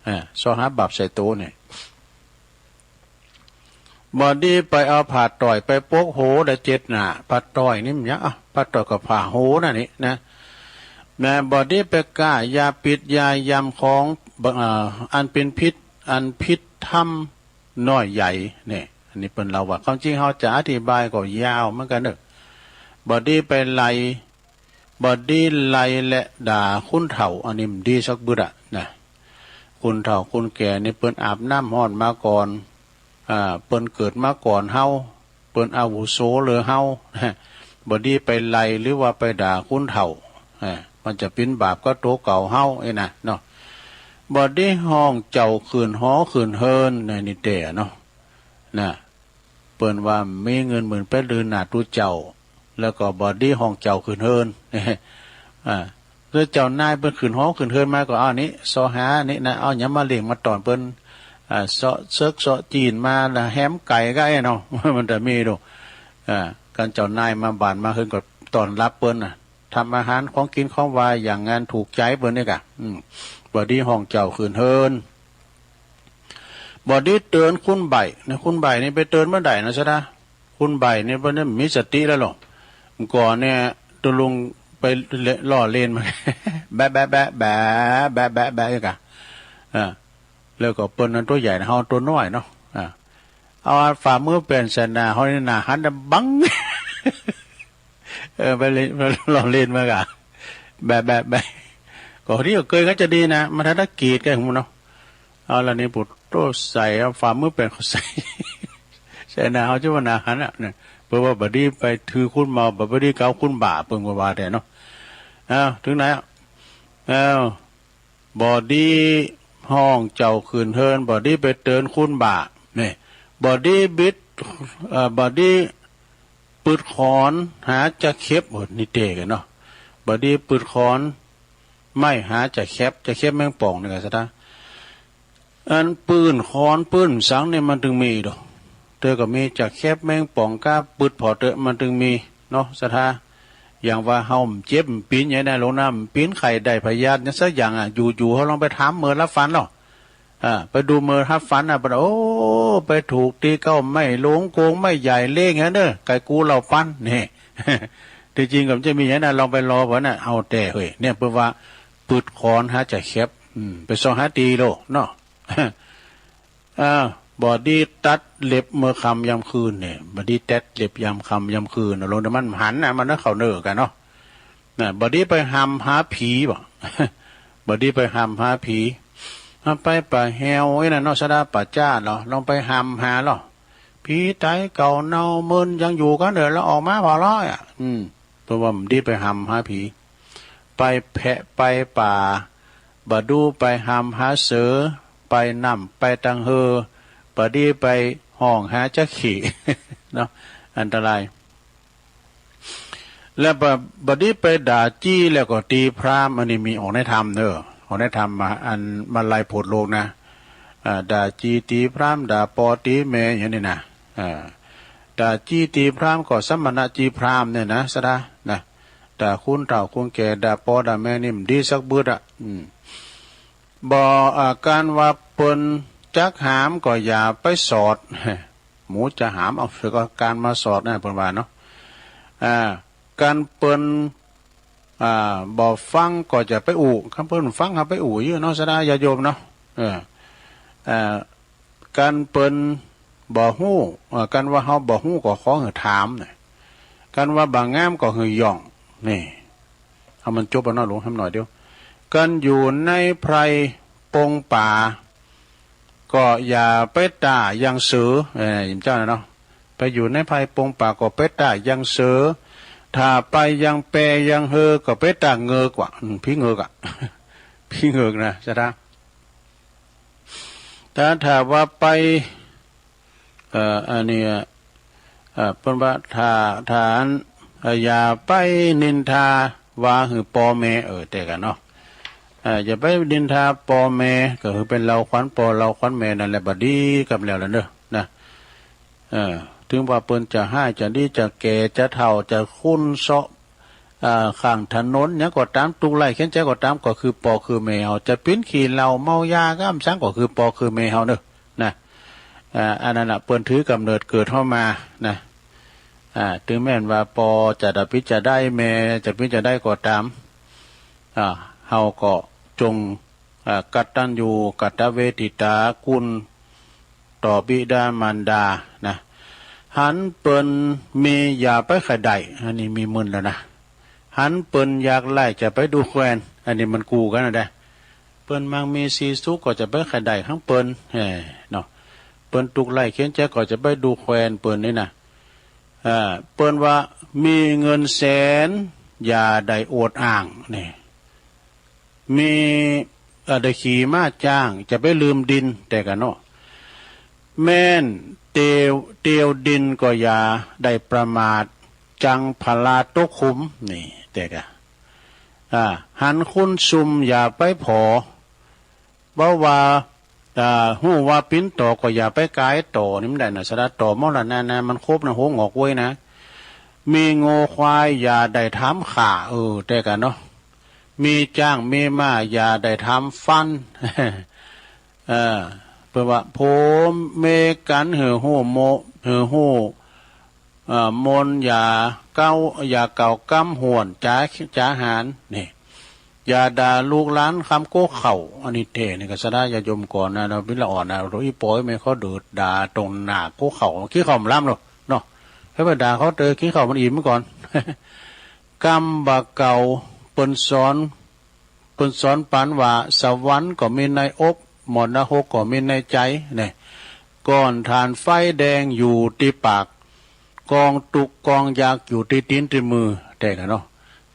เอ่อ ซอหาบาปใส่โตเนี่ย บ่ดีไปเอาผ้าต้อยไปปกหัวได้เจ็ดหน้า ผ้าต้อยนี่มันหยัง อ่ะ ผ้าต้อยก็ผ้าหัวนั่นนี่นะ นะ บ่ดีไปก้ายาปิดยายำของ เอ่อ อันเป๋นผิด อันผิดธรรมน้อยใหญ่เนี่ย อันนี้เปิ้นเล่าว่า ความจริงเฮาจะอธิบายก็ยาวเหมือนกั๋นเนาะ บ่ดีไปไล่ บ่ดีไล่และด่าคนเฒ่า อันนี้บ่ดีสักบึดอะนะ คนเฒ่าคนแก่นี่เปิ้นอาบน้ำฮ้อนมาก่อน อ่า เปิ้นเกิดมาก่อนเฮา เปิ้นอาวุโสเหลือเฮา บ่ดีไปไล่หรือว่าไปด่าคนเฒ่า อ่า มันจะเป๋นบาปกับตั๋วเก่าเฮา อี้นะเนาะ บ่ดีฮ้องเจ้าขึ้นหอขึ้นเฮือน ในนี่แต๊เนาะ นะ เปิ้นว่ามีเงินหมื่นแปดหมื่นหน้าตุ๊เจ้า แล้วก็บ่ดีฮ้องเจ้าขึ้นเฮือน อ่า แล้วเจ้านายเปิ้นขึ้นหอขึ้นเฮือนมาก็ เอานี่ ซอหานี่นะ เอาหยังมาเลี้ยงมาต้อนเปิ้น อ่า เซาะเสิกเซาะจีนมาละ แหมไก่ก็ไอ้เนาะ มันจะมีดู อ่า คันเจ้านายมาบ้านมาเฮือนก็ต้อนรับเปิ้นน่ะ ทำอาหารของกิ๋นของหวานอย่างอันถูกใจ๋เปิ้นนี่ก่ะ อืม บ่ดีฮ้องเจ้าขึ้นเฮือน บ่ดีเตื๋อนคนใบ้นะ คนใบ้นี่ไปเตื๋อนเมื่อใด๋นะ ศรัทธา คนใบ้นี่เปิ้นนี่มีสติแล้วหรอ เมื่อก่อนเนี่ยตุ๊ลุงไปล้อเล่นมา แบะแบะแบะแบะ แบะแบะแบะ อยู่ก่ะ อ่า แล้วก็เปิ้นนั้นตั๋วใหญ่นะ เฮาตั๋วน้อยเนาะ อ่า เอาฝ่ามือแป๋นใส่หน้าเฮานี่ หน้าหันดำบัง เออ ไปเล่น ไปล้อเล่นมาก่ะ แบะแบะแบะ ก็ดี ก็เกยก็จะดีนะ มันทันได้กรีดกันหมดเนาะ เอาละนี่ ปุ๊ดโต้ใส่ เอาฝ่ามือแป๋นเข้าใส่ ใส่หน้าเฮา จะว่าหน้าหันอะเนี่ย เปิ้นว่าบ่ดีไปถือคนเมา บ่ดีเกาคนบ้า เปิ้นก็ว่าแต๊เนาะ อ้าว ถึงไหนอะ อ้าว บ่ดีฮ้องเจ้าขึ้นเฮือน บ่ดีไปเตื๋อนคนบ้า นี่ บ่ดีบิด เอ่อ บ่ดีปื๊ดขอนหาจะเข็บ โอ้ นี่แต๊กั๋นเนาะ บ่ดีปื๊ดขอนไม้หาจะแข็บ จะแข็บแมงป่องนี่ก่ะ ศรัทธา อันปื๊นขอนปื๊นสังนี่มันตึงมีดอก เตื้อก็มีจะแข็บแมงป่องก้าปื๊ดผ่อเต๊อะ มันตึงมีเนาะ ศรัทธา อย่างว่าเฮาเจ็บเป๋นอย่างนั้น หลวงนะ เป๋นไข้ได้พยาธิหยังสักอย่างอะ อยู่ๆ เฮาลองไปถามเมิดฮับฟันเนาะ อ่า ไปดูเมิดฮับฟันน่ะ เปิ้น โอ้ ไปถูกตี้เก๊าไม้หลวงโกงไม้ใหญ่เล้งหั้นเน่อ ไก่กูเหล่าปัน นี่ ตี้จริงก็บ่ใจ้มีหยังนะ ลองไปลอเปิ้นน่ะ เอาแต๊เฮ้ย เนี่ย เปิ้นว่า ปืดขอนหาจะแข็บ อืม ไปซอหาตี้โลเนาะ อ่า บ่ดีตัดเล็บเมื่อค่ำยามคืนเนี่ย บ่ดีตัดเล็บยามค่ำยามคืน ลงแต่มันหันนะ มันเข้าเนื้อกั๋นเนาะ น่ะ บ่ดีไปหำหาผีบ่ บ่ดีไปหำหาผี หาไปป่าแฮวไอ้นั่นเนาะ สะดาป่าจ๊าเนาะ ลองไปหำหาลอ ผีต๋ายเก่าเน่าเมินยังอยู่กั๋นเน่อ แล้วออกมาผ่อร้อยอะ อืม เปิ้นว่าบ่ดีไปหำหาผี ไปแพะไปป่า บ่ดูไปหำหาเสือ ไปน้ำไปตังเฮอ บ่ดีไปฮ้องหาจ๊ะเข้เนาะ อันตราย แล้วบ่ บ่ดีไปด่าจี้แล้วก็ตี๋พราหมณ์ อันนี้มีออกในธรรมเน่อ ออกในธรรมมา อันมาไล่โผดโลกนะ อ่า ด่าจี้ตี๋พราหมณ์ ด่าป้อตี๋แม่อย่างนี้นะ อ่า ด่าจี้ตี๋พราหมณ์ก็สมณะจี้พราหมณ์เนี่ยนะ สะดานะ ด่าคนเฒ่าคนแก่ ด่าป้อด่าแม่นี่บ่ดีสักบึดอะ อืม บ่ อ่า การว่าเปิ้นจักหามก็อย่าไปสอด หมูจะหามเอาเสือก็การมาสอดนะ เปิ้นว่าเนาะ อ่า กันเปิ้น อ่า บ่ฟังก็จะไปอู้ คันเปิ้นฟังเฮาไปอู้อยู่เนาะ สะดาญาติโยมเนาะ เออ อ่า กันเปิ้นบ่ฮู้ อ่า กันว่าเฮาบ่ฮู้ก็ขอหื้อถามนะ กันว่าบ่งามก็หื้อย่อง นี่ เอามันจบเอาเนาะ หลวง แหมหน่อยเดียว กันอยู่ในไพรปงป่า ก็อย่าไปต้าอย่างเสือ เอ่อ หยิมเจ้าน่ะเนาะ ไปอยู่ในไพรปงป่าก็ไปต้าอย่างเสือ ถ้าไปอย่างแปอย่างเฮอก็ไปต้าเงิกว่ะ อืม ผีเงิกอะ ผีเงิกนะ สะดา แต่ถ้าว่าไป เอ่อ อันนี้ เอ่อ เปิ้นว่าถ้า ถ้าอัน เอ่อ อย่าไปนินทาว่าหื้อป้อแม่ เออ แต๊กั๋นเนาะ เอ่อ อย่าไปนินทาป้อแม่ ก็คือไปเล่าขวัญป้อเล่าขวัญแม่นั่นแหละ บ่ดีกำแล้วล่ะเนาะ นะ เออ ถึงว่าเปิ้นจะฮ้ายจะดี จะแก่ จะเฒ่า จะคุ้นเซาะ อ่า ข้างถนนหยังก็ต๋าม ตุ๊กข์ไร้เข็ญใจ๋ก็ต๋าม ก็คือป้อคือแม่เฮา จะเป๋นขี้เหล้าเมายาก้ำสัง ก็คือป้อคือแม่เฮาเนาะ นะ อ่า อันนั้นน่ะ เปิ้นถือกำเนิดเกิดเฮามา นะ อ่า ถึงแม้นว่าป้อจะดาปิดจะได้ แม่จะปิดจะได้ก็ต๋าม อ่า เฮาก็จง อ่า กตัญญูกตเวทิตาคุณต่อบิดามารดา นะ หันเปิ้นมีอย่าไปใค่ได้ อันนี้มีมึนแล้วนะ หันเปิ้นอยากไร้จะไปดูแควน อันนี้มันกู้กั๋นนะเด้ เปิ้นมั่งมีสีสุขก็จะไปใค่ได้ของเปิ้น เอ้อ เนาะ เปิ้นตุ๊กข์ไร้เข็ญใจ๋ก็จะไปดูแควนเปิ้นนี่นะ อ่า เปิ้นว่ามีเงินแสนอย่าได้อวดอ้าง นี่ มี เอ่อ ได้ขี่ม้าจ้าง จะไปลืมดิน แต๊กั๋นเนาะ แม่นเตียว เตียวดินก็อย่าได้ประมาท จังผลาตกขุม นี่ แต๊กั๋น อ่า หันคนซุ่มอย่าไปผ่อ เว้าว่า อ่า ฮู้ว่าเป๋นต่อก็อย่าไปก๋ายต่อ นี่มันได้นะ สะดา ต่อมรณะนะ มันครบนะ หัวหงอกเว้ยนะ มีงัวควายอย่าได้ทำข่า เออ แต๊กั๋นเนาะ มีจ๊างมีม้าอย่าได้ทำฟัน เออ เปิ้นว่าผัวเมียกั๋นหื้อฮู้โม หื้อฮู้ เอ่อ มนต์อย่าเก๊า อย่าเก๊ากำห้วนจ๋า จ๋าหาญ นี่ อย่าด่าลูกหลานคำโก๊เข้า อันนี้แต๊นี่ก็สะดาญาติโยมก่อนนะ เฮาเป๋นละอ่อนนะ โอ้ อี่ป้ออี่แม่เขาเดิดด่าตรงหน้าโก๊เข้า กิ๋นข้าวบ่ล้ำหรอกเนาะ หื้อไปด่าเขาเต๊อะ กิ๋นข้าวมันอิ่มก่อน กำบ่าเก่า เปิ้นสอน เปิ้นสอนปันว่า สวรรค์ก็มีในอก หม้อนรกก็มีในใจ๋ นี่ ก้อนถ่านไฟแดงอยู่ตี้ปาก กองตุ๊กข์กองยากอยู่ตี้ตี๋นตี้มือ แต๊กั๋นเนาะ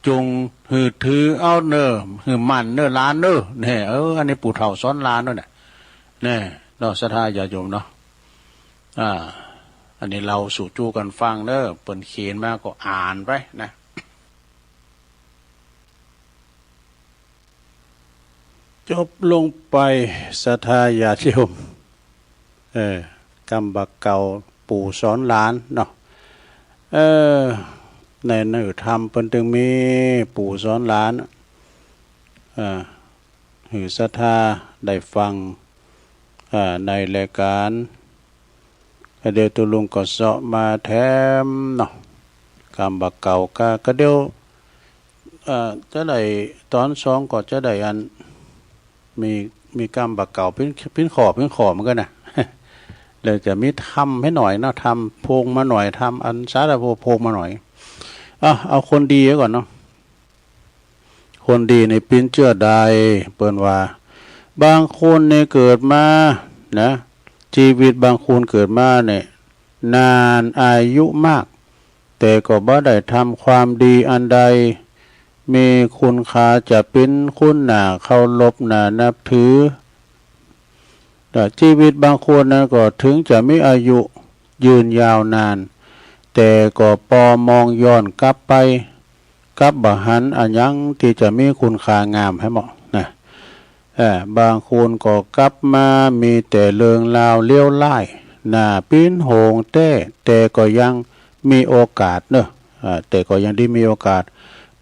จงหื้อถือเอาเน่อ หื้อมั่นเน่อหลานเน่อ นี่ เออ อันนี้ปู่เฒ่าสอนหลานเน่อ นี่ เนาะ ศรัทธาญาติโยมเนาะ อ่า อันนี้เล่าสู่จู้กั๋นฟังเน่อ เปิ้นเขียนมาก็อ่านไปนะ จบลงไป ศรัทธาญาติโยม เออ กำบ่าเก่าปู่สอนหลานเนาะ เออ ในเนื้อธรรมเปิ้นตึงมีปู่สอนหลาน อ่า หื้อศรัทธาได้ฟัง อ่า ในรายก๋าน ก็เดี๋ยวตุ๊ลุงก็เซาะมาแถมเนาะ กำบ่าเก่า ก็ ก็เดี๋ยว อ่า จะได้ต๋อนสองก็จะได้อัน มี มีกำบ่าเก่า ปิ้น ปิ้นข้อ ปิ้นข้อเหมือนกั๋นนะ แล้วจะมีธรรมให้หน่อยเนาะ ธรรมโพงมาหน่อย ธรรมอันสาธารณะโพงมาหน่อย อ่ะ เอาคนดีไว้ก่อนเนาะ คนดีนี่ปิ้นเจื้อได้ เปิ้นว่า บางคนนี่เกิดมานะ จีวิตบางคนเกิดมาเนี่ย นานอายุมาก แต่ก็บ่ได้ทำความดีอันใด มีคุณค่าจะเป๋นคนหน้าเคารพหน้านับถือ แต่จีวิตบางคนนั้นก็ถึงจะมีอายุยืนยาวนาน แต่ก็ปอมองย้อนกลับไป กลับบ่หันอะหยังตี้จะมีคุณค่างามให้เหมาะนะ เอ่อ บางคนก็กลับมามีแต่เรื่องราวเลวร้าย หน้าปิ้นโหงแต๊ แต่ก็ยังมีโอกาสเนาะ อ่า แต่ก็ยังได้มีโอกาส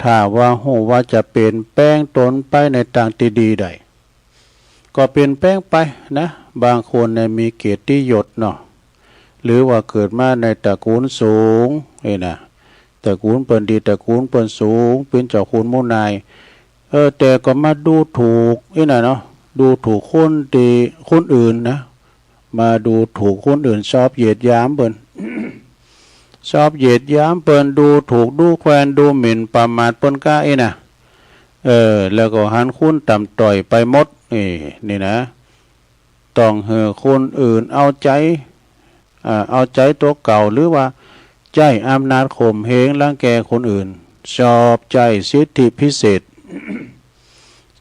ถ้าว่าฮู้ว่าจะเปลี่ยนแปลงตนไปในตางตี้ดีได้ ก็เปลี่ยนแปลงไปนะ บางคนเนี่ยมีเกียรติยศเนาะ หรือว่าเกิดมาในตระกูลสูง นี่นะ ตระกูลเปิ้นดี ตระกูลเปิ้นสูง เป๋นเจ้าขุนหมู่นาย เออ แต่ก็มาดูถูก นี่นะเนาะ ดูถูกคนตี้ คนอื่นนะ มาดูถูกคนอื่น ชอบเหยียดหยามเปิ้น ชอบเหยียดหยามเปิ้น ดูถูก ดูแควน ดูหมิ่น ประมาทเปิ้นก้า นี่นะ เออ แล้วก็หันคุณต่ำต้อยไปหมด นี่ นี่นะ ต้องหื้อคนอื่นเอาใจ๋ อ่า เอาใจ๋ตั๋วเก่า หรือว่าใจ๊อำนาจข่มเหงรังแกคนอื่น ชอบใจ๊สิทธิพิเศษ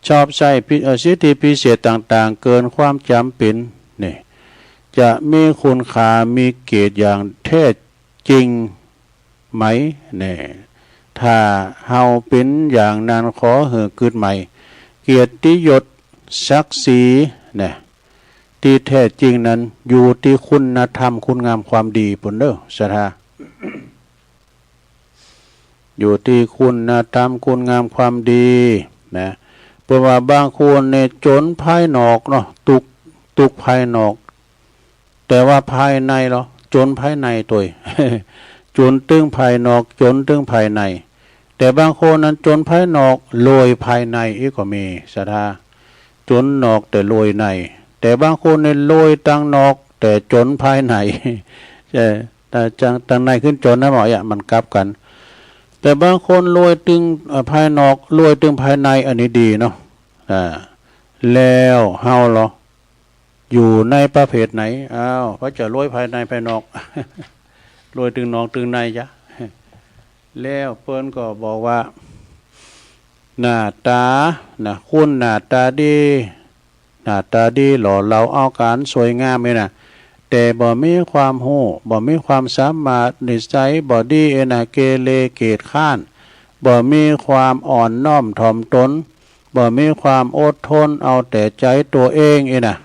ชอบใจ๊พิ- เอ่อ สิทธิพิเศษต่างๆ เกินความจ๋ำเป๋น นี่ จะมีคุณค่า มีเกียรติอย่างแท้จริงไหม แน่ ถ้าเฮาเป๋นอย่างนั้น ขอหื้อกึ๊ดใหม่ เกียรติยศ ศักดิ์ศรี แน่ ตี้แท้จริงนั้นอยู่ตี้คุณธรรมคุณงามความดีปู้นเน่อ ศรัทธา อยู่ตี้คุณธรรมคุณงามความดีนะ เปิ้นว่าบางคนเนี่ยจ๋นภายนอกเนาะ ตุ๊กข์ ตุ๊กข์ภายนอก แต่ว่าภายในลอ จ๋นภายในตวย จ๋นตึงภายนอก จ๋นตึงภายใน แต่บางคนนั้นจ๋นภายนอก รวยภายในอี้ก็มี ศรัทธา จ๋นนอกแต่รวยใน แต่บางคนเนี่ยรวยตางนอก แต่จ๋นภายใน เออ แต่จัง ตางในขึ้นจ๋นนะหมอ เอ๊ะ มันกลับกั๋น แต่บางคนรวยตึง เอ่อ ภายนอก รวยตึงภายใน อันนี้ดีเนาะ อ่า แล้วเฮาลอ อยู่ในประเภทไหน อ้าว พระเจ้ารวยภายในภายนอก รวยตึงนอกตึงในจ๊ะ แล้วเปิ้นก็บอกว่า หน้าต๋านะ คนหน้าต๋าดี หน้าต๋าดีหล่อเหลา เอาก๋านสวยงามนี่นะ แต่บ่มีความฮู้ บ่มีความสามารถ นิสัยบ่ดี เอนะ เกเรเกียจคร้าน บ่มีความอ่อนน้อมถ่อมตน บ่มีความอดทน เอาแต่ใจ๋ตั๋วเอง เอนะ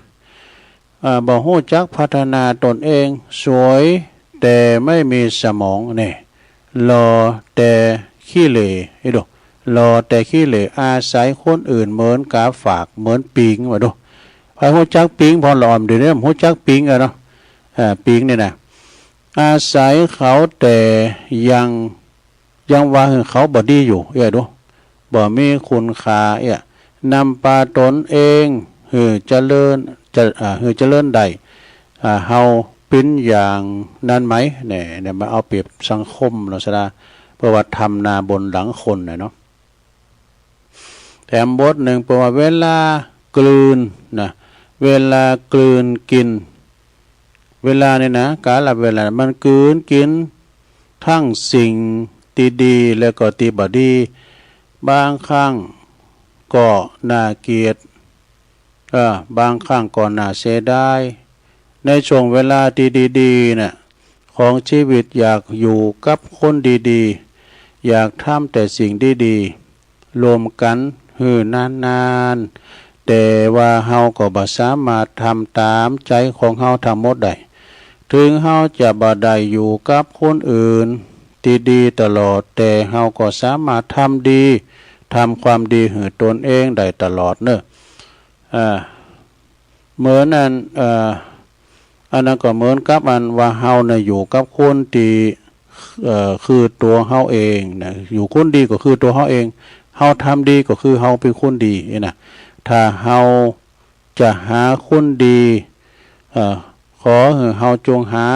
อ่า บ่ฮู้จักพัฒนาตนเอง สวยแต่ไม่มีสมอง นี่ หล่อแต่ขี้เหร่ เอ้ยดู หล่อแต่ขี้เหร่ อาศัยคนอื่นเหมือนก๋าฝาก เหมือนปิง ว่าดู ใผฮู้จักปิง พ่อหลอม เดี๋ยวนี้บ่ฮู้จักปิงอะเนาะ อ่า ปิงนี่นะ อาศัยเขาแต่ยัง ยังว่าหื้อเขาบ่ดีอยู่ เอี้ยดู บ่มีคุณค่า เอี้ย นำปาต๋นเองหื้อเจริญ จะ อ่า หื้อเจริญได้ อ่า เฮาเป๋นอย่างนั้นไหม แน่ เนี่ย มาเอาเปรียบสังคมเนาะ ศรัทธา เปิ้นว่าทำนาบนหลังคนน่ะเนาะ แถมบทนึ่งเปิ้นว่าเวลากลืนนะ เวลากลืนกิ๋น เวลาเนี่ยนะ กาลเวลามันกลืนกิ๋น ตึงสิ่งตี้ดีแล้วก็ตี้บ่ดี บางครั้งก็น่าเกลียด เออ บางครั้งก็น่าเสียดาย ในช่วงเวลาตี้ดีๆ น่ะ ของชีวิต อยากอยู่กับคนดีๆ อยากทำแต่สิ่งดีๆ ร่วมกั๋นหื้อนานๆ แต่ว่าเฮาก็บ่สามารถทำต๋ามใจ๋ของเฮาตังหมดได้ ถึงเฮาจะบ่ได้อยู่กับคนอื่น ตี้ดีตลอด แต่เฮาก็สามารถทำดี ทำความดีหื้อตนเองได้ตลอดเนาะ อ่า เหมือนอัน เอ่อ อันนั้นก็เหมือนกับอันว่าเฮาเนี่ยอยู่กับคนตี้ เอ่อ คือตั๋วเฮาเองนะ อยู่คนดีก็คือตั๋วเฮาเอง เฮาทำดีก็คือเฮาเป๋นคนดีนี่นะ ถ้าเฮาจะหาคนดี เอ่อ ขอหื้อเฮาจงหา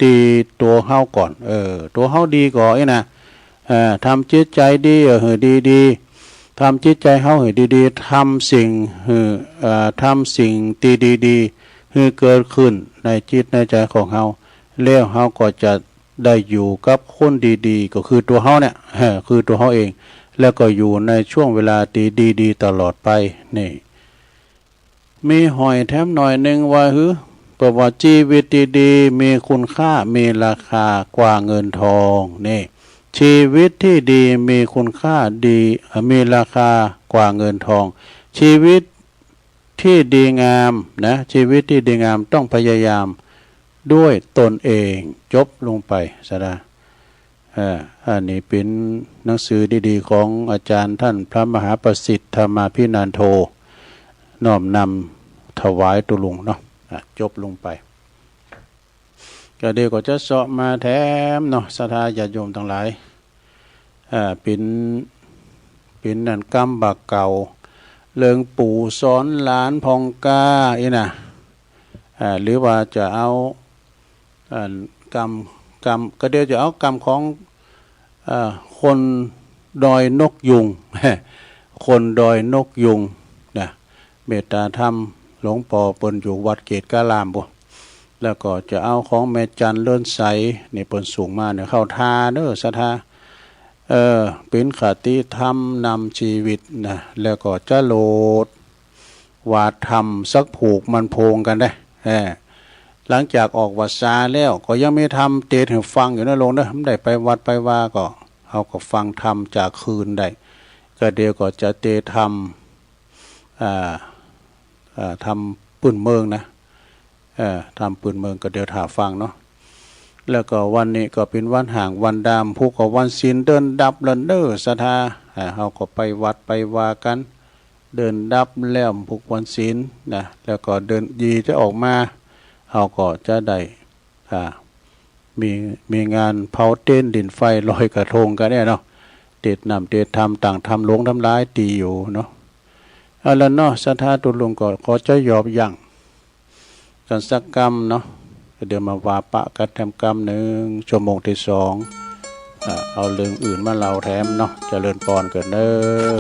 ตี้ตั๋วเฮาก่อน เออ ตั๋วเฮาดีก่อนี่นะ เอ่อ ทำจิตใจ๋ดี เออ หื้อดีๆ ทำจิตใจ๋เฮาหื้อดีๆ ทำสิ่งหื้อ เอ่อ ทำสิ่งตี้ดีๆ หื้อเกิดขึ้นในจิตในใจ๋ของเฮา แล้วเฮาก็จะได้อยู่กับคนดีๆ ก็คือตั๋วเฮาเนี่ย เออ คือตั๋วเฮาเอง แล้วก็อยู่ในช่วงเวลาตี้ดีๆ ตลอดไป นี่ มีห้อยแถมหน่อยนึ่งว่าหื้อ เปิ้นว่า จีวิตตี้ดีมีคุณค่า มีราคากว่าเงินทอง นี่ ชีวิตตี้ดีมีคุณค่าดี เอ่อ มีราคากว่าเงินทอง ชีวิตตี้ดีงามนะ ชีวิตตี้ดีงามต้องพยายามด้วยตนเอง จบลงไปซะนะ เอ่อ อันนี้เป๋นหนังสือดีๆ ของอาจ๋ารย์ต้านพระมหาประสิทธิ์ธรรมาภินันโท น้อมนำถวายตุ๊ลุงเนาะ อ่ะ จบลงไป ก็เดี๋ยวก็จะเซาะมาแถมเนาะ ศรัทธาญาติโยมตังหลาย อ่า เป๋น เป๋นอันกำบ่าเก่า เรื่องปู่สอนหลานผ่องกล้านี่นะ อ่า หรือว่าจะเอา อันกำ กำ ก็เดี๋ยวจะเอากำของ เอ่อ คนดอยนกยูง คนดอยนกยูงนะ เมตตาธรรม หลวงป้อเปิ้นอยู่วัดเกตุกาลามปู้น แล้วก็จะเอาของแม่จันเลิศใส นี่เปิ้นส่งมาเนี่ย เข้าท่าเน้อศรัทธา เออ เป๋นคติธรรมนำชีวิตนะ แล้วก็จะโหลด ว่าธรรมสักผูกมันโพงกั๋นได้ เออ หลังจากออกพรรษาแล้วก็ยังมีธรรมเตสน์หื้อฟังอยู่นะโยมเนาะ บ่ได้ไปวัดไปวาก็ เฮาก็ฟังธรรมจากคืนได้ ก็เดี๋ยวก็จะเตสน์ธรรม อ่า อ่า ธรรมปื้นเมืองนะ เอ่อ ธรรมปื้นเมืองก็เดี๋ยวถ่าฟังเนาะ แล้วก็วันนี้ก็เป๋นวันฮ้างวันดำ พุธก็วันศีลเดือนดับแล้วเน้อศรัทธา อ่า เฮาก็ไปวัดไปวากั๋น เดือนดับแล้วพุธวันศีลนะ แล้วก็เดือนยี่จะออกมา เฮาก็จะได้ อ่า มี มีงานเผาเต๊นท์ดินไฟลอยกระทงกั๋นเนี่ยเนาะ เตสน์น้ำเตสน์ธรรม ตางธรรมหลวงธรรมหลายตี้อยู่เนาะ เอาละเนาะ ศรัทธาตุ๊ลุงก็ขอจะหยอบยั้ง กั๋นสักกำเนาะ เดี๋ยวมาว่าปะกั๋นแถมกำนึ่ง ชั่วโมงตี้สอง อ่า เอาเรื่องอื่นมาเล่าแถมเนาะ เจริญปอนเกิดเน้อ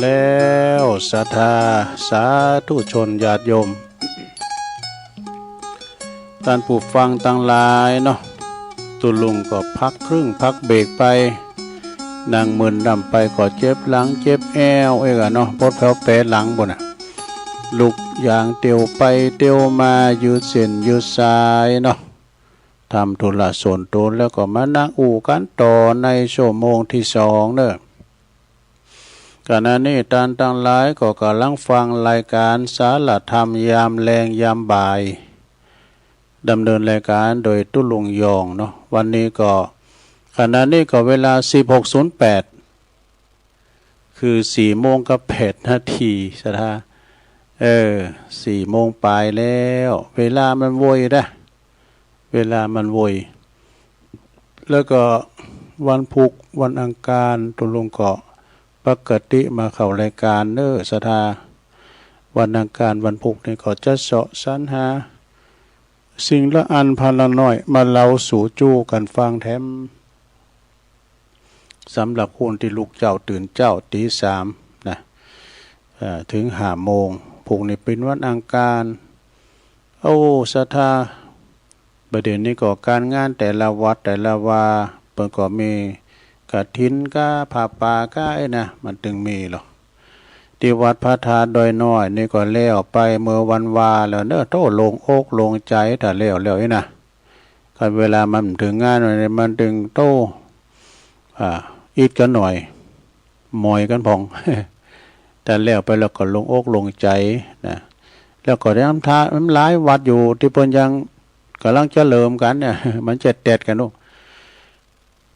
แล้วศรัทธาสาธุชนญาติโยม ต้านผู้ฟังตังหลายเนาะ ตุ๊ลุงก็พักครึ่งพักเบรกไป นั่งเมินดำไปก็เจ็บหลังเจ็บแอ้วเอกอะเนาะ ปวดแผวแผลหลังปู้นน่ะ ลุกย่างเตียวไปเตียวมา ยืดเส้นยืดสายเนาะ ทำธุระส่วนตนแล้วก็มานั่งอู้กั๋นต่อในชั่วโมงตี้สองเนาะ ขณะนี้ต้านตังหลายก็ก่ำลังฟังรายก๋านสารธรรมยามแลงยามบ่าย ดำเนินรายก๋านโดยตุ๊ลุงยองเนาะ วันนี้ก็ ขณะนี้ก็เวลาสิบหกศูนย์แปด คือสี่โมงกับแปดนาที ศรัทธา เออ สี่โมงปลายแล้ว เวลามันไวนะ เวลามันไว แล้วก็วันพุธวันอังคารตุ๊ลุงก็ปกติมาเข้ารายก๋านเนาะ ศรัทธา วันอังคารวันพุธนี่ก็จะเซาะสรรหาสิ่งละอันพันละน้อยมาเล่าสู่จู้กั๋นฟังแถม สำหรับคนตี้ลุกเจ๊าตื่นเจ๊าตีสามนะ เอ่อ เถิงห้าโมง พุธนี่เป๋นวันอังคาร โอ้ ศรัทธา บ่าเดี่ยวนี้ก็ก๋านงานแต่ละวัดแต่ละวา เปิ้นก็มีกฐินก้า ผ้าป่าก้าไอ้นะ มันตึงมีลอ ตี้วัดพระธาตุดอยน้อยนี่ก็แล้วไปเมื่อวันวาแล้วเนาะ โธ่ โล่งอกโล่งใจ๋ ถ้าแล้วแล้วอี้นะ คันเวลามันเถิงงานมันตึงโธ่ อ่า อิดกั๋นหน่อย หมอยกั๋นพ่อง แต่แล้วไปแล้วก็โล่งอกโล่งใจ๋นะ แล้วก็ได้นำทา นำหลายวัดอยู่ตี้เปิ้นยังก่ำลังจะเริ่มกั๋นเนี่ย มันจะแต๊ดกั๋นลูก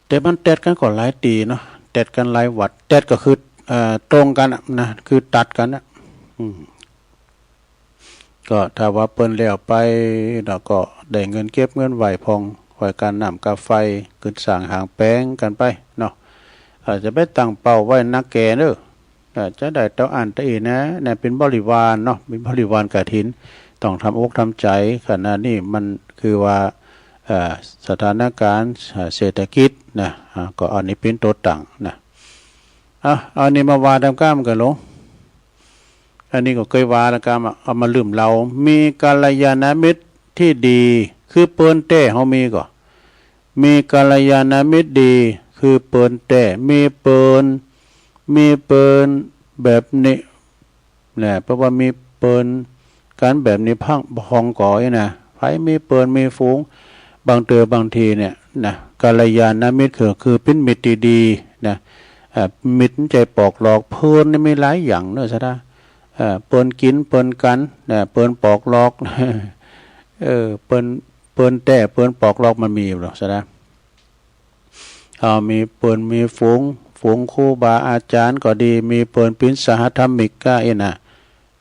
แต่มันแต๊ดกั๋นก็หลายตี้เนาะ แต๊ดกั๋นหลายวัด แต๊ดก็คือ เอ่อ ตรงกั๋นน่ะนะ คือตัดกั๋นน่ะ อืม ก็ถ้าว่าเปิ้นแล้วไปเนาะ ก็ได้เงินเก็บเงินไหว้พ่อง ค่อยก๋าน้ำก๋าไฟ ขึ้นสร้างหางแป๋งกั๋นไปเนาะ อาจจะไปตั้งเป้าไว้นักแก่เนาะ อาจจะได้เต้าอั้นเต้าอี้นะ เนี่ยเป๋นบริวารเนาะ เป๋นบริวารกฐิน ต้องทำอกทำใจ๋ ขณะนี้มันคือว่า เอ่อ สถานก๋ารณ์ เอ่อ เศรษฐกิจนะ อ่า ก็อันนี้เป๋นตั๋วตั้งนะ อ่ะ เอาอันนี้มาว่าตามก้ามกั๋นลง อันนี้ก็เกยว่าแล้วก้ามอะ เอามาลืมเล่า มีกัลยาณมิตรตี้ดี คือเปิ้นแต๊เฮามีก่อ มีกัลยาณมิตรดี คือเปิ้นแต๊ มีเปิ้น มีเปิ้นแบบนี้ นะ เพราะว่ามีเปิ้นกั๋นแบบนี้พ่อง พ่องก่ออี้นะ ใผมีเปิ้นมีฝูง บางเตื้อบางทีเนี่ยนะ กัลยาณมิตรคือ คือเป๋นมิตรตี้ดีนะ เอ่อ มิตรใจ๋ปอกหลอก เปิ้นนี่มีหลายอย่างเนาะ ศรัทธา เอ่อ เปิ้นกิ๋น เปิ้นกั๋น นะ เปิ้นปอกหลอก เออ เปิ้น เปิ้นแต๊ เปิ้นปอกหลอกมันมีอยู่ลอ ศรัทธา เฮามีเปิ้นมีฝูง ฝูงครูบาอาจ๋ารย์ก็ดี มีเปิ้นเป๋นสหธรรมิกก้าอี้นะ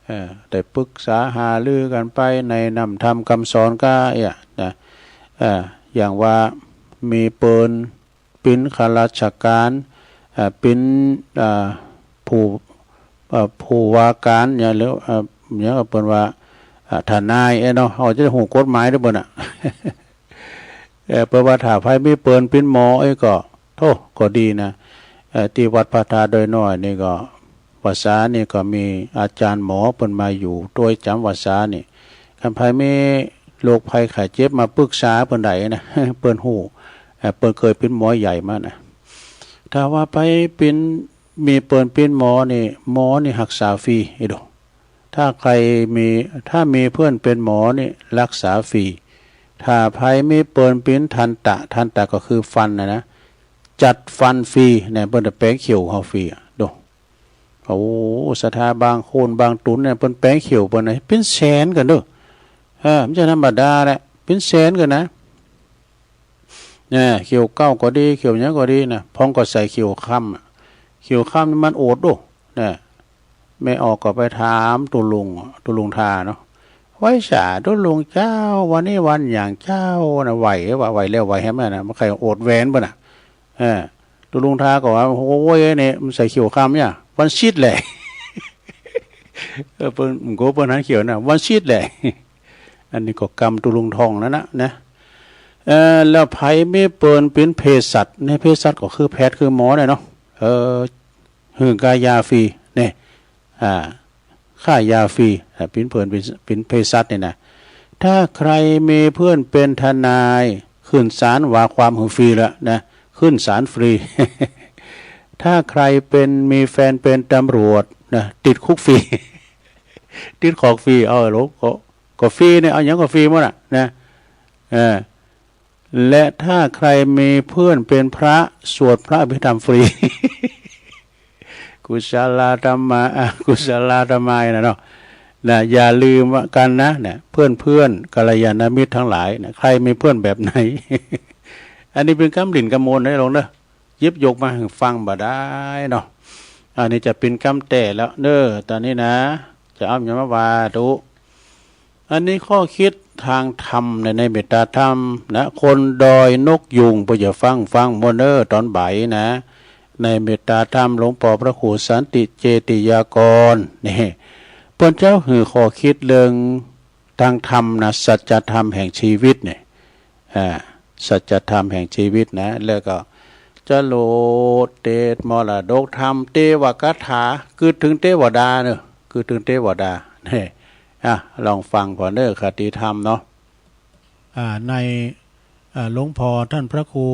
เอ่อ ได้ปรึกษาหารือกั๋นไปในน้ำธรรมกำสอนก้าอี้นะ เอ่อ อย่างว่ามีเปิ้นเป๋นข้าราชก๋าร เอ่อ เป๋น เอ่อ ผู้ เอ่อ ผู้ว่าก๋ารเนี่ย หรือ เอ่อ อย่างเปิ้นว่า เอ่อ ทนาย เอ้ยเนาะ เฮาจะฮู้กฎหมายตวยเปิ้นน่ะ เอ่อ เปิ้นว่าถ้าใผมีเปิ้นเป๋นหมอ เอ้ย ก็ โธ่ ก็ดีนะ เอ่อ ตี้วัดพระธาตุดอยน้อยนี่ก็ พรรษานี่ก็มีอาจ๋ารย์หมอเปิ้นมาอยู่ตวยจ๋ำพรรษานี่ คันใผมีโรคภัยไข้เจ็บมาปรึกษาเปิ้นได้นะ เปิ้นฮู้ เอ่อ เปิ้นเกยเป๋นหมอใหญ่มานะ ถ้าว่าใผเป๋น มีเปิ้นเป๋นหมอนี่ หมอนี่ฮักษาฟรี เอ้ยดู ถ้าใผมี ถ้ามีเพื่อนเป๋นหมอนี่ฮักษาฟรี ถ้าใผมีเปิ้นเป๋นทันตะ ทันตะก็คือฟันน่ะนะ จัดฟันฟรีเนี่ย เปิ้นจะแป๋งเขี้ยวเฮาฟรีอะ ดู โอ้ ศรัทธา บางคนบางตุ๊นเนี่ย เปิ้นแป๋งเขี้ยวเปิ้นน่ะ เป๋นแสนกั๋นเนาะ เออ บ่ใจ้ธรรมดาแหละ เป๋นแสนกั๋นนะ เนี่ย เขี้ยวเก๊าก็ดี เขี้ยวหยังก็ดีนะ พ่องก็ใส่เขี้ยวคำอะ เขี้ยวคำนี่มันโอดดู เนี่ย แม่ออกก็ไปถามตุ๊ลุง ตุ๊ลุงทาเนาะ ไหว้สาตุ๊ลุงเจ้า วันนี้วันหยังเจ้านะ ไหว้ว่า ไหว้แล้วไหว้แฮมนะ บ่ใค่โอดแวงเปิ้นน่ะ เออ ตุ๊ลุงทาก็ว่า โอ้ย เนี่ย มันใส่เขี้ยวคำเนี่ย วันศิษย์แหละ เออ เปิ้น โกเปิ้นหันเขี้ยวนะ วันศิษย์แหละ อันนี้ก็กำตุ๊ลุงท่องนั่นนะ นะ เออ แล้วใผมีเปิ้นเป๋นเภสัช ในเภสัชก็คือแพทย์คือหมอเนี่ยเนาะ เออ หื้อก้ายาฟรี ใน เนี่ย อ่า ค่ายาฟรี อ่า เป๋นเพื่อน เป๋น เป๋นเภสัชเนี่ยนะ ถ้าใครมีเพื่อนเป๋นทนาย ขึ้นศาลว่าความหื้อฟรีละนะ ขึ้นศาลฟรี ถ้าใครเป๋น มีแฟนเป๋นตำรวจนะ ติดคุกฟรี ติดคุกฟรี เอา หลวง ก็ ก็ฟรีเนี่ย เอาหยังก็ฟรีหมดอะนะ เออ และถ้าใครมีเพื่อนเป๋นพระ สวดพระอภิธรรมฟรี กุศลาธรรมา อกุศลาธรรมานะเนาะ นะ อย่าลืมกั๋นนะ นะ เพื่อนๆ กัลยาณมิตรทั้งหลายนะ ใครมีเพื่อนแบบไหน อันนี้เป๋นกำหลิ้นกำมวลนะหลวงเนาะ หยิบยกมาหื้อฟังบ่ดายเนาะ อันนี้จะเป๋นกำแต้แล้วเนาะ ต๋อนนี้นะ จะเอาหยังมาว่าดู อันนี้ข้อคิดตางธรรมใน ในเมตตาธรรมนะ คนดอยนกยูง เปิ้นจะฟัง ฟังหมดเน่อต๋อนบ่ายนะ ในเมตตาธรรมหลวงป้อพระครูสันติเจติยากร นี่ เปิ้นเจ้าหื้อข้อคิดเรื่องตางธรรมนะ สัจธรรมแห่งชีวิตเนี่ย อ่า สัจธรรมแห่งชีวิตนะ แล้วก็จรวดเตสมรดกธรรม เตวคาถา กึ๊ดเถิงเตวดาเน่อ กึ๊ดเถิงเตวดา นี่ อ่ะ ลองฟังผ่อเน่อ คติธรรมเนาะ อ่า ใน อ่า หลวงป้อต้านพระครู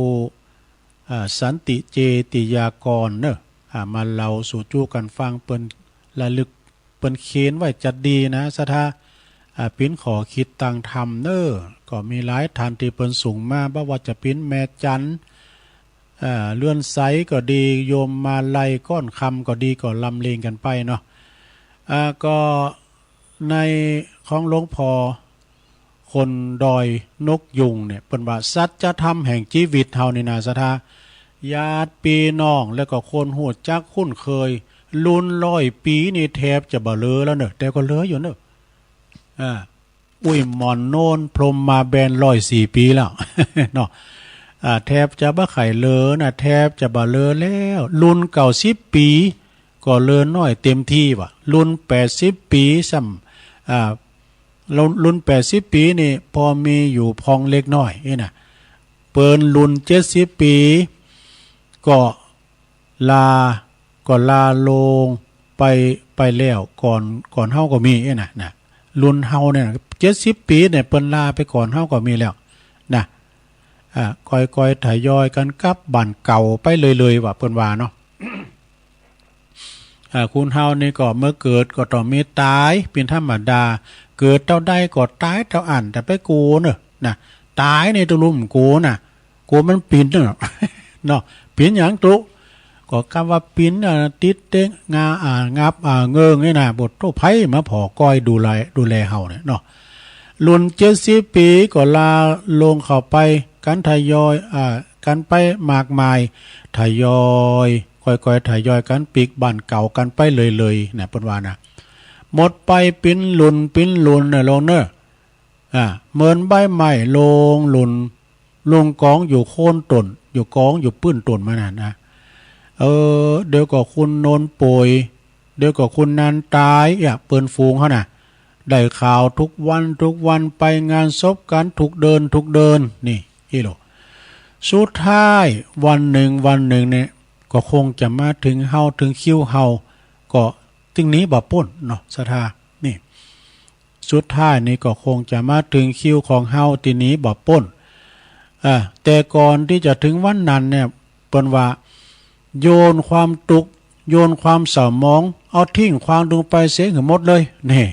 อ่า สันติเจติยากรเน่อ อ่า มาเล่าสู่จุกั๋นฟัง เปิ้นระลึก เปิ้นเขียนไว้จัดดีนะ ศรัทธา อ่า เป๋นข้อคิดตางธรรมเน่อ ก็มีหลายต้านตี้เปิ้นส่งมา บ่ว่าจะเป๋นแม่จันทน์ อ่า เรือนใสก็ดี โยมมาลัยก้อนคำก็ดี ก็ลำเลียงกั๋นไปเนาะ อ่า ก็ในของหลวงป้อคนดอยนกยูงเนี่ย เปิ้นว่าสัจธรรมแห่งชีวิตเฮานี่นะ ศรัทธา ญาติปี้น้อง แล้วก็คนฮู้จักคุ้นเคย รุ่นร้อยปี๋นี่แทบจะบ่เหลือแล้วเน่อ แต่ก็เหลืออยู่เน่อ อ่า อุ้ยหม่อนโน้น พรหมมาแบนร้อยสี่ปี๋แล้ว เนาะ อ่า แทบจะบ่ใค่เหลือนะ แทบจะบ่เหลือแล้ว รุ่นเก้าสิบปี๋ก็เหลือน้อยเต็มตี้ว่ะ รุ่นแปดสิบปี๋ซ้ำ อ่า รุ่น รุ่นแปดสิบปี๋นี่พอมีอยู่พ่องเล็กน้อยนี่นะ เปิ้นรุ่นเจ็ดสิบปี๋ก็ ลา ก็ลาลงไป ไปแล้วก่อน ก่อนเฮาก็มีเอ้ยนะ นะ รุ่นเฮาเนี่ยนะ เจ็ดสิบปี๋เนี่ย เปิ้นลาไปก่อนเฮาก็มีแล้วนะ อ่า ค่อยๆ ทยอยกั๋นกลับบ้านเก่าไปเรื่อยๆ ว่าเปิ้นว่าเนาะ อ่า คนเฮานี่ก็เมื่อเกิดก็ต้องมีต๋ายเป๋นธรรมดา เกิดเต้าใดก็ต๋ายเต้าอั้น จะไปกั๋วเน่อ นะ ต๋ายนี่ตุ๊ลุมกั๋วนะ กั๋วมันปิ๋นเน่อ เนาะ ปิ๋นหยังตุ๊ ก็กำว่าปิ๋น อ่า ติดเต๊ง งา อ่า งับ อ่า เงิงนี่นะ บ่โต้ใผมาผ่อก้อยดูแล ดูแลเฮาเนี่ยเนาะ รุ่นเจ็ดสิบปี๋ก็ลาลงเข้าไป กั๋นทยอย อ่า กั๋นไปมากมาย ทยอย ค่อยๆ ทยอยกั๋นปิ๊กบ้านเก่ากั๋นไปเรื่อยๆ นะ เปิ้นว่านะ หมดไปเป๋นรุ่นเป๋นรุ่นนะ ลงเน่อ อ่า เหมือนใบไม้ล่วงหล่น ล่วงก๋องอยู่โคนต้น อยู่ก๋องอยู่ปื้นต้นมานั่นนะ เออ เดี๋ยวก็คนโน้นป่วย เดี๋ยวก็คนนั้นต๋าย อ่ะ เปิ้นฝูงเฮานะ ได้ข่าวทุกวันทุกวัน ไปงานศพกั๋นทุกเดือนทุกเดือน นี่ อี้โหละ สุดท้ายวันนึ่งวันนึ่งเนี่ย ก็คงจะมาเถิงเฮา เถิงคิวเฮา ก็ตี้หนีบ่ป๊นเนาะ ศรัทธา นี่ สุดท้ายนี่ก็คงจะมาเถิงคิวของเฮาตี้หนีบ่ป๊น อ่า แต่ก่อนตี้จะเถิงวันนั้นเนี่ย เปิ้นว่า โยนความตุ๊กข์ โยนความเศร้าหมอง เอาทิ้งขว้างลงไปเสียหื้อหมดเลย นี่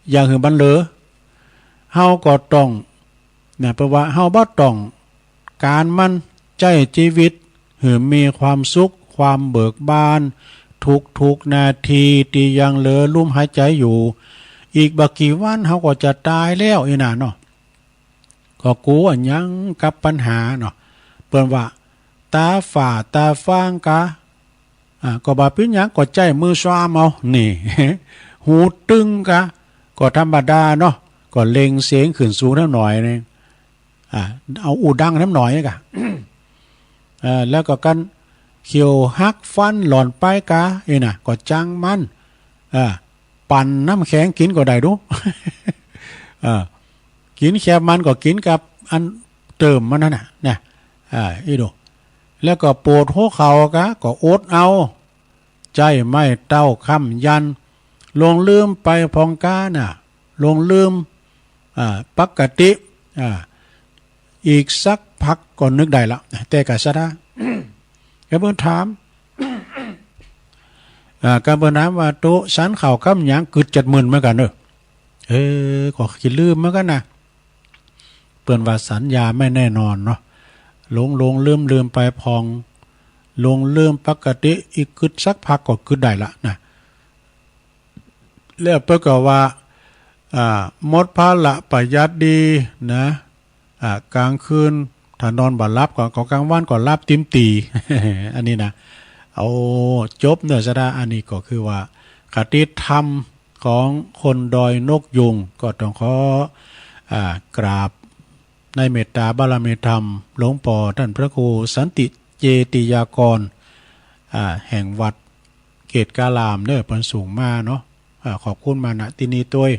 อย่าหื้อมันเหลือ เฮาก็ต้อง นะ เปิ้นว่าเฮาบ่ต้องก๋านมัน ใจ๊จีวิตหื้อมีความสุข ความเบิกบาน ทุกๆ นาทีตี้ยังเหลือลมหายใจ๋อยู่ อีกบ่กี่วันเฮาก็จะต๋ายแล้วอี้นะเนาะ ก็กั๋วหยังกับปัญหาเนาะ เปิ้นว่า ต๋าฝ่าต๋าฟางกา อ่า ก็บ่เป๋นหยัง ก็ใจ๊มือซ้อมเอา นี่ หูตึงกา ก็ธรรมดาเนาะ ก็เล่งเสียงขึ้นสูงแหมหน่อยนึ่ง อ่า เอาอู้ดังแหมหน่อยกา เอ่อ แล้วก็กั๋นเขี้ยวหักฟันหล่อนไปกา อี้นะ ก็จังมัน อ่า ปั่นน้ำแข็งกิ๋นก็ได้ดู อ่า กิ๋นแคบมันก็กิ๋นกับอันเติ่มมันนั่นน่ะ นะ อ่า อี้ดู แล้วก็ปวดหัวเข่ากา ก็อดเอา ใจ๊ไม้เต้าค้ำยัน ลงลืมไปพองก้าน่ะ ลงลืม อ่า ปกติ อ่า อีกสักพักก็นึกได้ละ แต่ก็สะดา ก็เปิ้นถาม อ่า ก็เปิ้นถามว่า โตสันข้าวกำหยัง กึ๊ดจัดมึนเหมือนกั๋นเน่อ เออ ก็ขี้ลืมเหมือนกั๋นนะ เปิ้นว่าสัญญาไม่แน่นอนเนาะ หลงหลงลืมลืมไปพอง หลงลืมปกติ อีกกึ๊ดสักพักก็กึ๊ดได้ละนะ แล้วเปิ้นก็ว่า อ่า หมดภาระประหยัดดีนะ อ่า ก๋างคืนถ้านอนบ่หลับก็ ก็ก๋างวันก็หลับติมตี๋ อันนี้นะ เอา จบเน่อสะดา อันนี้ก็คือว่า คติธรรมของคนดอยนกยูง ก็ต้องขอ อ่า กราบในเมตตาบารมีธรรม หลวงป้อต้านพระครูสันติเจติยากร อ่า แห่งวัดเกตุการามเน่อ เปิ้นส่งมาเนาะ อ่า ขอบคุณมา ณ ตี้นี้ตวย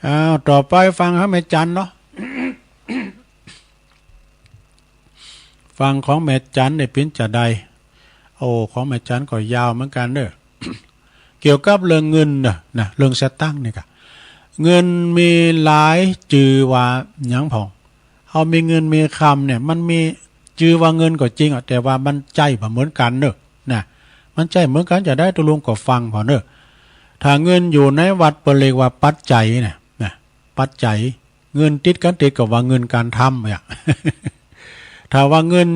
อ้าว ต่อไปฟังของแม่จันเนาะ ฟังของแม่จันได้เป๋นจาใด โอ้ ของแม่จันก็ยาวเหมือนกั๋นเน่อ เกี่ยวกับเรื่องเงินน่ะ นะ เรื่องสตางค์นี่ก่ะ เงินมีหลายจื่อว่าหยังพ่อง เฮามีเงินมีคำเนี่ย มันมีจื่อว่าเงินก็จริงอะ แต่ว่ามันใจ๊บ่เหมือนกั๋นเน่อ นะ มันใจ๊เหมือนกั๋นจาใด ตุ๊ลุงก็ฟังพ่องเน่อ ถ้าเงินอยู่ในวัดเปิ้นเรียกว่าปัจจัยนะ นะ ปัจจัย เงินติดกั๋นติดก็ว่าเงินก๋านทำเนี่ย ถ้าว่าเงิน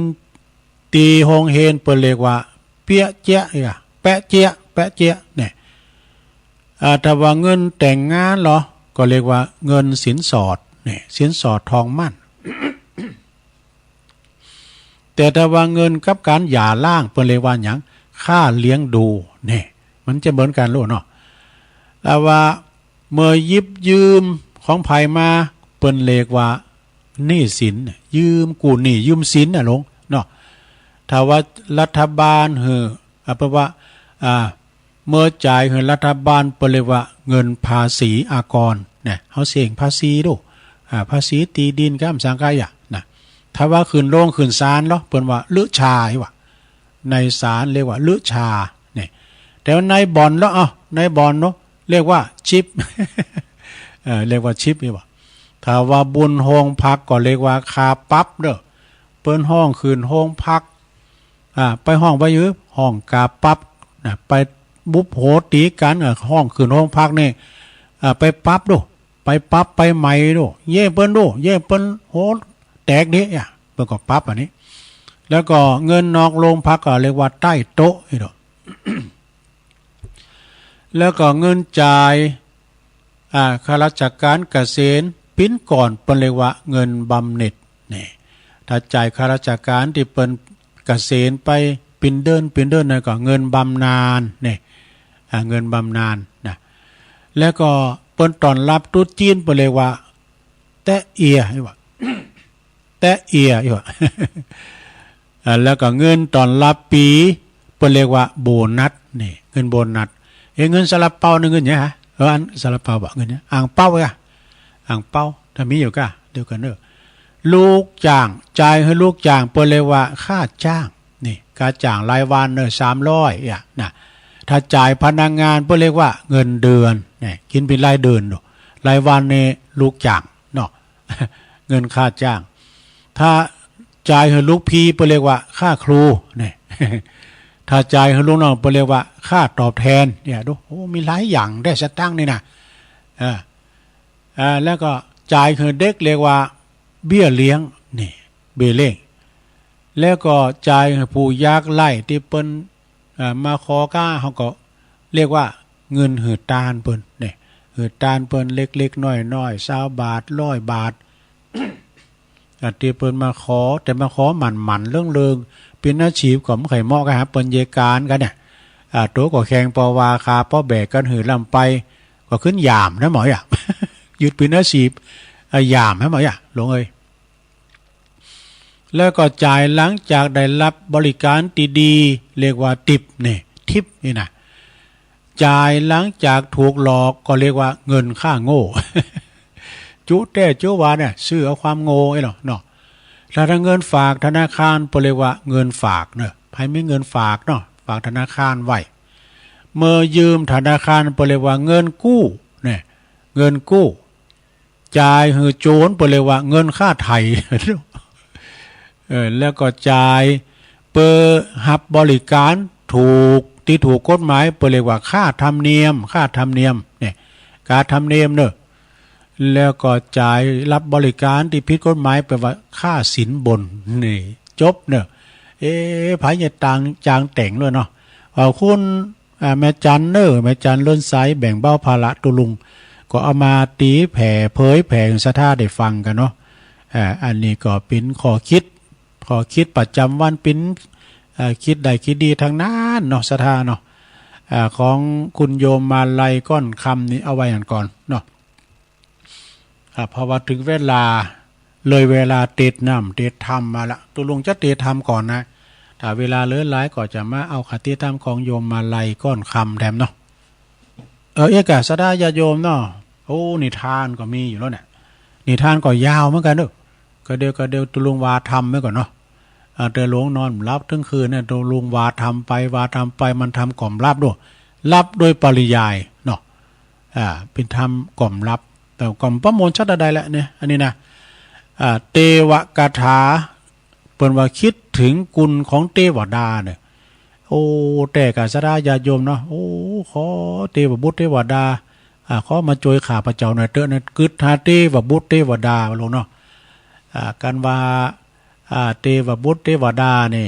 ตี้โฮงเฮียนเปิ้นเรียกว่าเปี๊ยะเจี๊ยะเนี่ย แปะเจี๊ยะ แปะเจี๊ยะเนี่ย อ่า ถ้าว่าเงินแต่งงานเหรอ ก็เรียกว่าเงินสินสอดเนี่ย สินสอดทองหมั้น แต่ถ้าว่าเงินกับก๋านหย่าร้าง เปิ้นเรียกว่าหยัง ค่าเลี้ยงดูเนี่ย มันจะเหมือนกั๋นลูกเนาะ แต่ว่าเมื่อหยิบยืมของใผมา เปิ้นเรียกว่าหนี้สิน ยืมกู้หนี้ยืมสินน่ะลุงเนาะ ถ้าว่ารัฐบาลหื้อ อ่า แปลว่า อ่า เมื่อจ่ายหื้อรัฐบาล เปิ้นเรียกว่าเงินภาษีอากรเนี่ย เฮาเสียภาษีดู อ่า ภาษีตี้ดินก้ามสังกะยะนะ ถ้าว่าขึ้นโรงขึ้นศาลเหรอ เปิ้นว่าฤๅชา ว่า ในศาลเรียกว่าฤๅชาเนี่ย แต่ว่าในบ่อนเหรอ เอ้า ในบ่อนเนาะ เรียกว่าชิป เออ เรียกว่าชิปนี่ว่า ถ้าว่าบุญโฮงพักก็เรียกว่าค่าปรับเน่อ เปิ้นฮ้องขึ้นโฮงพัก อ่า ไปฮ้องไปหื้อ ฮ้องก๋าปรับนะ ไปบุบโหตีกั๋น อ่า ฮ้องขึ้นโฮงพักนี่ อ่า ไปปรับดู ไปปรับไปไหม้ดู เย้เปิ้นดู เย้เปิ้นโหแตกดิ อ่ะ เปิ้นก็ปรับอันนี้ แล้วก็เงินนอกโฮงพักก็เรียกว่าใต้โต๊ะนี่เนาะ แล้วก็เงินจ่าย อ่า ข้าราชการเกษียณปิ๊นก่อน เปิ้นเรียกว่าเงินบำเหน็จนี่ ถ้าจ่ายข้าราชการตี้เปิ้นเกษียณไปปิ๊นเดือนปิ๊นเดือนนั่นก็เงินบำนาญนี่ อ่า เงินบำนาญนะ แล้วก็เปิ้นต้อนรับตรุษจีน เปิ้นเรียกว่า แต๊ะเอีย นี่ว่า แต๊ะเอีย นี่ว่า อ่า แล้วก็เงินต้อนรับปี๋ เปิ้นเรียกว่าโบนัสนี่ เงินโบนัส เอ๊ะ เงินซาลาเปานี่เงินหยังฮะ เออ อันซาลาเปาบ่ เงินหยัง อ่างเปาอะ อ่างเปา ถ้ามีอยู่ก่ะ เดี๋ยวก่อนเน่อ ลูกจ้าง จ่ายหื้อลูกจ้าง เปิ้นเรียกว่าค่าจ้างนี่ ค่าจ้างรายวันเน่อ สามร้อย อ่ะนะ ถ้าจ่ายพนักงาน เปิ้นเรียกว่าเงินเดือนนี่ กิ๋นเป๋นรายเดือนดู รายวันนี่ลูกจ้างเนาะ เงินค่าจ้าง ถ้าจ่ายหื้อลูกพี่ เปิ้นเรียกว่าค่าครูนี่ ถ้าจ่ายหื้อลูกน้อง เปิ้นเรียกว่าค่าตอบแทนเนี่ย ดู โอ้ มีหลายอย่างแต๊สตางค์นี่นะ อ่า อ่า แล้วก็จ่ายหื้อเด็กเรียกว่าเบี้ยเลี้ยงนี่ เบ้อเล้ง แล้วก็จ่ายหื้อผู้ยากไร้ตี้เปิ้น อ่า มาขอก้า เฮาก็เรียกว่าเงินหื้อตานเปิ้นนี่ หื้อตานเปิ้นเล็กๆ น้อยๆ ซาวบาท ร้อยบาท อ่า ตี้เปิ้นมาขอ แต่มาขอหมั่นๆ เลิ่งๆ เป๋นอาชีพก็บ่ใค่เหมาะกั๋น หาเปิ้นเยียะก๋านกั๋นเนี่ย อ่า ตั๋วก็แข็งปอวา คาปอแบกกั๋นหื้อล้ำไป ก็ขึ้นหยามนะหมอยอะ ยึดเป๋นอาชีพ อ่า หยามนะหมอยอะ หลวงเอ้ย แล้วก็จ่ายหลังจากได้รับบริการตี้ดี เรียกว่าทิปนี่ ทิปนี่นะ จ่ายหลังจากถูกหลอกก็เรียกว่าเงินค่าโง่ จุแต๊จุวาเนี่ย ซื้อเอาความโง่ไอ้เนาะ เนาะ ถ้า ถ้าเงินฝากธนาคาร เปิ้นเรียกว่าเงินฝากเนาะ ใผมีเงินฝากเนาะ ฝากธนาคารไว้ เมื่อยืมธนาคารเปิ้นเรียกว่าเงินกู้ เนี่ย เงินกู้ จ่ายหื้อโจรเปิ้นเรียกว่าเงินฆ่าไถ่ เออ แล้วก็จ่ายเปื้อฮับบริการถูก ตี้ถูกกฎหมายเปิ้นเรียกว่าค่าธรรมเนียม ค่าธรรมเนียม เนี่ย ค่าธรรมเนียมเนาะ แล้วก็จ่ายฮับบริการตี้ผิดกฎหมายเปิ้นว่าค่าสินบน นี่ จบเนาะ เอ๊ะ ใผจะตาง จางแต่งด้วยเนาะ ขอบคุณ อ่า แม่จันเนาะ แม่จันเลื่อนไซ แบ่งเบาภาระตุ๊ลุง ก็เอามาตี๋แผ่ เผยแผ่หื้อศรัทธาได้ฟังกั๋นเนาะ อ่า อันนี้ก็เป๋นข้อคิด ข้อคิดประจ๋ำวัน เป๋น อ่า คิดได้คิดดีตังนั้นเนาะ ศรัทธาเนาะ อ่า ของคุณโยมมาลัยก้อนคำนี่เอาไว้หั้นก่อนเนาะ อ่า เพราะว่าเถิงเวลา เลยเวลาเตสน์น้ำเตสน์ธรรมมาละ ตุ๊ลุงจะเตสน์ธรรมก่อนนะ ถ้าเวลาเหลือหลายก็จะมาเอาคติธรรมของโยมมาลัยก้อนคำแถมเนาะ เออ เอกะ ศรัทธาญาติโยมเนาะ โอ้ นิทานก็มีอยู่แล้วเนี่ย นิทานก็ยาวเหมือนกั๋นเนาะ ก็เดี๋ยว ก็เดี๋ยวตุ๊ลุงว่าธรรมไว้ก่อนเนาะ อ่า แต่หลวงนอนหลับตึงคืนเนี่ย ตุ๊ลุงว่าธรรมไป ว่าธรรมไป มันธรรมก็บ่หลับด้วย หลับโดยปริยายเนาะ อ่า เป๋นธรรมก็บ่หลับ แต่ก็บ่ประมวลชัดใดแหละเนี่ย อันนี้นะ อ่า เตวกถา เปิ้นว่าคิดเถิงคุณของเตวดาเนี่ย โอ้ แต่กะศรัทธาญาติโยมเนาะ โอ้ ขอเตวบุตรเตวดา อ่า ขอมาจ้วยข้าพเจ้าหน่อยเต๊อะนะ กึ๊ดหาเตวบุตรเตวดาลงเนาะ อ่า กันว่า อ่า เตวบุตรเตวดานี่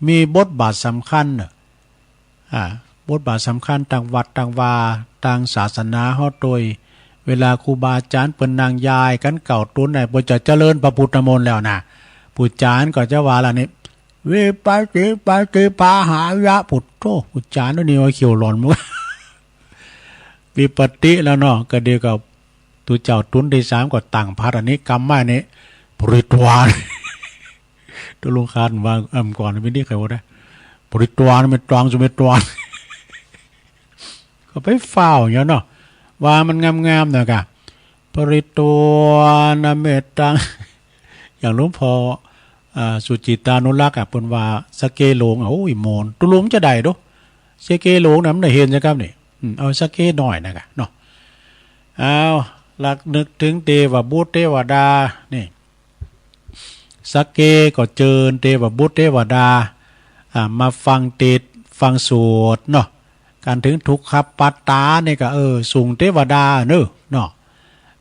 มีบทบาทสำคัญเนาะ อ่า บทบาทสำคัญตางวัดตางวา ตางศาสนาเฮาโตย เวลาครูบาอาจ๋ารย์เปิ้นนั่งยายกั๋นเก้าตุ๊นน่ะ เปิ้นจะเจริญพระพุทธมนต์แล้วนะ ผู้จ๋ารย์ก็จะว่าละนี่ วิปัสสิปฏิปาหายะ ปุโธ ผู้จ๋ารย์นี่ว่าเขียวหลอนมึง วิปัสสิแล้วเนาะ ก็เดี๋ยวก็ตุ๊เจ้าตุ๊นตี้สามก็ตั้งภัทรอันนี้ กำไม้นี่ ปริตวา ตุ๊ลุงคาดว่า เอิ่ม ก่อนเป๋นตี้ใผว่าได้ ปริตวา เมตตาสุเมตตา ก็ไปฟ้าวอย่างเนาะ ว่ามันงามๆ เนาะกะ ปริตวานะเมตตัง อย่างหลวงพ่อ อ่า สุจิตตานุรักษ์อะ เปิ้นว่าสะเกหลงอะ โอ้ย โมน ตุ๊ลุงจะได้ดู สะเกหลงน่ะ มันได้เห็นจ้ะครับนี่ อืม เอาสะเกหน่อยนะกะเนาะ เอา ระลึกเถิงเตวบุตรเตวดา นี่ สะเกก็เจิญเตวบุตรเตวดา อ่า มาฟังเตสน์ฟังสวดเนาะ กั๋นเถิงทุกขปัตตานี่ก็ เออ สูงเตวดาเนาะ เนาะ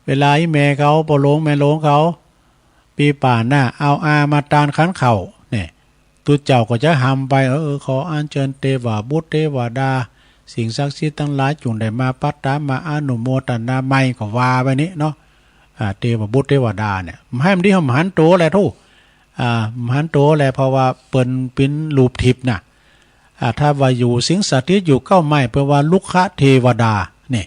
เวลาอี่แม่เขา ป้อหลวงแม่หลวงเขา ปี๋ป้านน่ะ เอาอามาตานขันข้าวเนี่ย ตุ๊เจ้าก็จะหำไป เออ ขออัญเจิญเตวบุตรเตวดา สิ่งศักดิ์สิทธิ์ตังหลายจุ่งได้มาปัตตา มาอนุโมตนาใหม่ ก็ว่าไปนี่เนาะ อ่า เตวบุตรเตวดาเนี่ย บ่หื้อมันดี บ่หันตั๋วแลทู อ่า บ่หันตั๋วแล เพราะว่าเปิ้นเป๋นรูปทิพย์น่ะ อ่า ถ้าว่าอยู่สิงสถิตอยู่เก๊าไม้ แปลว่ารุกขเทวดา นี่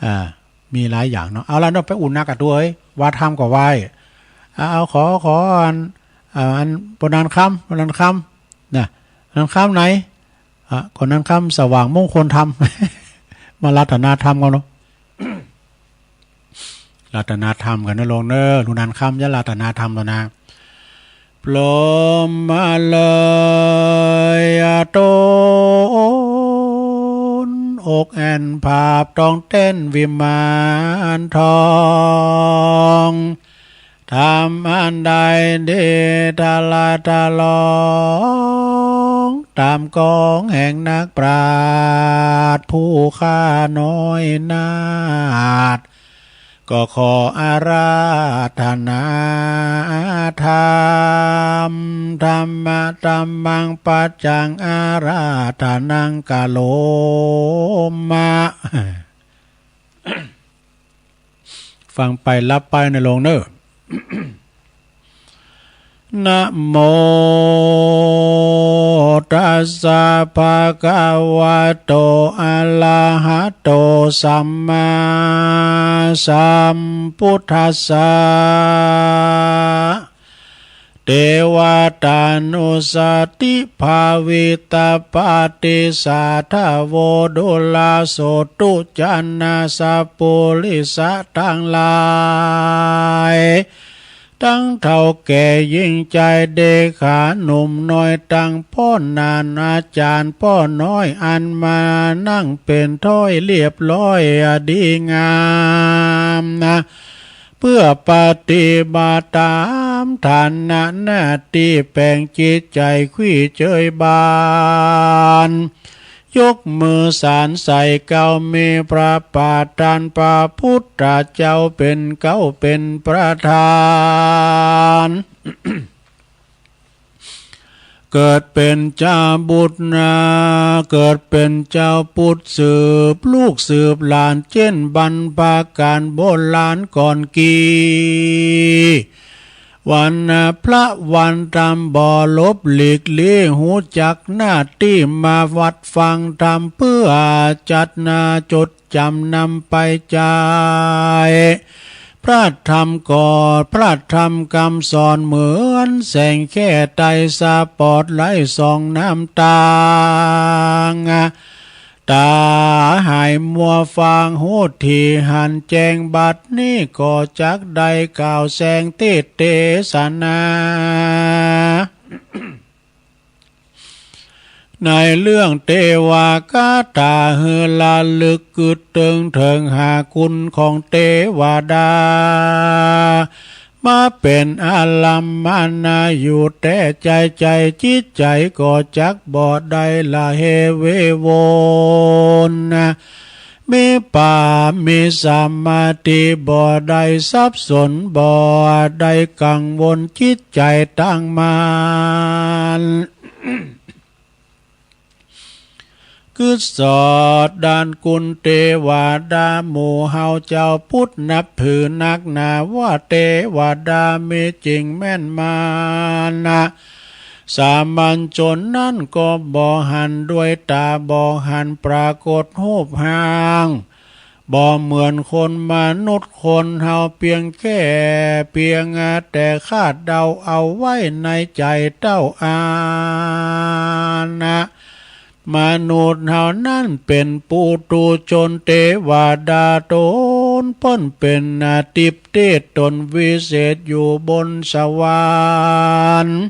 อ่า มีหลายอย่างเนาะ เอาละเนาะ ไปอู้นักอะ ตั๋วเอ้ย ว่าธรรมก็ว่า อ่า เอา ขอ ขออัน อ่า อัน ป้อนันคำ ป้อนันคำ น่ะ นันคำไหน อ่ะ ก็นันคำสว่างมงคลธรรม มาอาราธนาธรรมกั๋นเนาะ อาราธนาธรรมกั๋นนะโยมเนาะ ลุงนันคำจะอาราธนาธรรมแล้วนะ พรหมเลยอะ ตนอกแอ่นผาบต้องเต้นวิมานทอง ธรรมอันใดดีทะละทะลอง ต๋ามกองแห่งนักปราชญ์ผู้ข้าน้อยนาถ ก็ขออาราธนาธรรม ธัมมะธัมมัง ปัจจังอาราธนัง กะโรมะ ฟังไปหลับไปนะโยมเนาะ นะโมตัสสะ ภะคะวะโต อะระหะโต สัมมาสัมพุทธัสสะ เตวะตานุสสะติภาวิตะปะติสสะทะโว ดูราโสตุจนะสัปปุริสะตังหลาย ตังเฒ่าแก่ญิงจายเด็กขาหนุ่มน้อยตังป้อนานาจ๋ารย์ป้อน้อยอันมานั่งเป๋นถ้อยเรียบร้อยดีงามนะ เปื้อปฏิบัติต๋ามฐานะหน้าตี้แป๋งจิตใจ๋ขวี้เจยบาน ยกมือสานใส่เกล้ามีพระปาฏานพระปุทธเจ้าเป๋นเกล้าเป๋นประธาน เกิดเป๋นจาวปุทธนา เกิดเป๋นจาวปุทธสืบลูกสืบหลานเจ้นบรรพก๋าลโบราณก่อนกี้ วันพระวันธรรมบ่หลบหลีกลี้ ฮู้จักหน้าตี้มาวัดฟังธรรมเปื้อจัดนาจดจ๋ำนำไปใจ๊ พระธรรมก็พระธรรมกำสอนเหมือนแสงแค่ไตสปอตไลต์ส่องนำตาง ต๋าหายมัวฟางฮู้ถี่หันแจ้งบัดนี้ก็จักได้กล่าวแสงเตสน์เตสนา ในเรื่องเตวาคาถาหื้อระลึกกึ๊ดตึงเถิงหาคุณของเตวดา มาเป๋นอารัมมณาอยู่แต๊ใจ๋ ใจ๋จิตใจ๋ก็จักบ่ได้ละเหเววนนะ มีปา มีสมาธิบ่ได้สับสน บ่ได้กังวลจิตใจ๋ตั้งมั่น กึ๊ดสอดด้านคุณเตวดาหมู่เฮาจาวปุทธนับถือนักหนาว่าเตวดามีจริงแม่นมานะ สามัญชนนั้นก็บ่หันด้วยต๋า บ่หันปรากฏฮูปฮ่าง บ่เหมือนคนมนุษย์คนเฮาเปียงแค่เปียงแต่คาดเดาเอาไว้ในใจ๋เต้าอานะ มนุษย์เฮานั้นเป๋นปุถุชน เตวดาต๋นเปิ้นเป๋นทิพย์เตสน์ต๋นวิเศษอยู่บนสวรรค์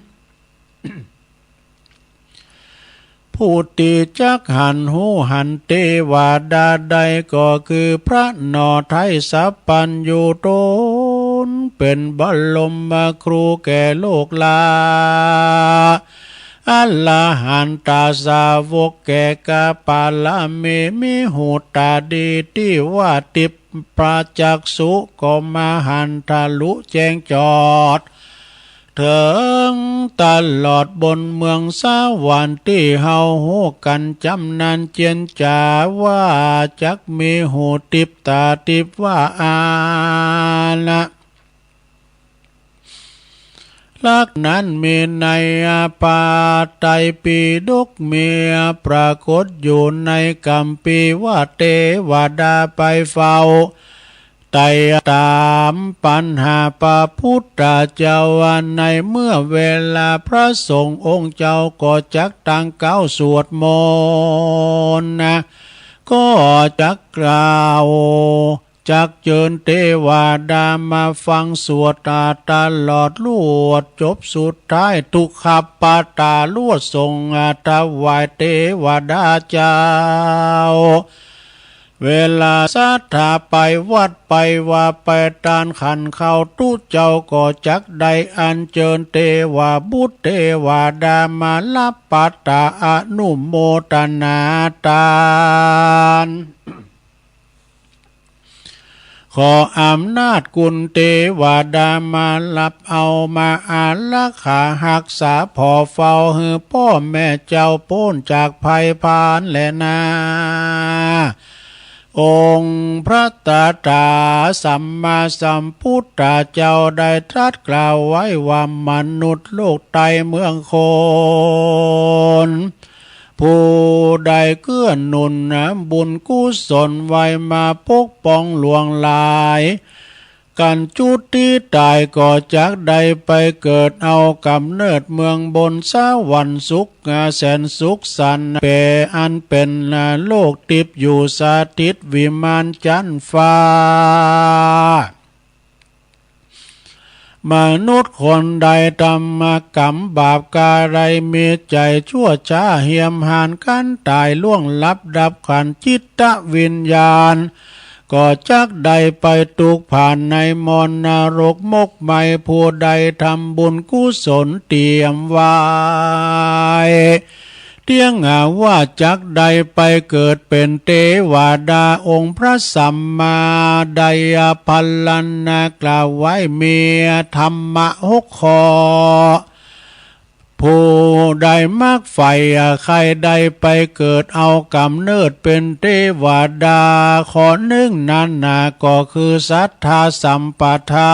ผู้ตี้จักหันฮู้หันเตวดาได้ก็คือพระหน่อไท้สัพพัญญูต๋นเป๋นบรมครูแก่โลกลา อรหันตสาวกแก่กาปาละมี มีหูต๋าดีตี้ว่าทิพย์ พระจักษุก็มาหันทะลุแจ้งจอด เถิงตลอดบนเมืองสวรรค์ตี้เฮาฮู้กั๋นจ๋ำนั้นเจียนจ๋าว่าจักมีหูทิพย์ต๋าทิพย์ว่าอานะ ลักษณะนั้นมีในพระไตรปิฎก มีปรากฏอยู่ในคัมภีร์ว่าเตวดาไปเฝ้าไต่ถามปัญหาพระพุทธเจ้าว่า ในเมื่อเวลาพระสงฆ์องค์เจ้าก็จักตั้งเก๊าสวดมนต์นะ ก็จักกล่าว จักเจิญเตวดามาฟังสวดตลอดลวดจบสุดท้าย ทุกขปตาลวดส่งถวายเตวดาเจ้า เวลาศรัทธาไปวัดไปวาไปตานขันข้าวตุ๊เจ้าก็จักได้อัญเจิญเตวบุตรเตวดามารับปัตตาอนุโมทนาตาน ขออำนาจคุณเตวดามารับเอามาอารักขาฮักษาผ่อเฝ้าหื้อป้อแม่เจ้าป๊นจากภัยพานแลนา องค์พระตถาสัมมาสัมพุทธเจ้าได้ตรัสกล่าวไว้ว่า มนุษย์โลกใต้เมืองคน ผู้ใดเกื้อหนุนบุญกุศลไว้มาปกป้องหลวงหลาย กันจุติต๋ายก็จักได้ไปเกิดเอาก๋ำเนิดเมืองบนสวรรค์สุขแสนสุขสันต์ เป๋นอันเป๋นโลกทิพย์อยู่สถิตวิมานจั๊นฟ้า มนุษย์คนใดทำกรรมบาปกาไร มีใจ๋ชั่วช้าเหียมหาน กั๋นต๋ายล่วงลับดับขันธ์ จิตวิญญาณ ก็จักได้ไปตกผ่านในมรณรกมกไหม้ ผู้ใดทำบุญกุศลเตรียมไว้ เตี้ยงว่าจักได้ไปเกิดเป๋นเตวดา องค์พระสัมมาได้พรรณนากล่าวไว้ มีธรรมะหกข้อ ผู้ใดมักใฝ่ใค่ได้ไปเกิดเอาก๋ำเนิดเป๋นเตวดา ข้อนึ่งนั้นนาก็คือศรัทธาสัมปทา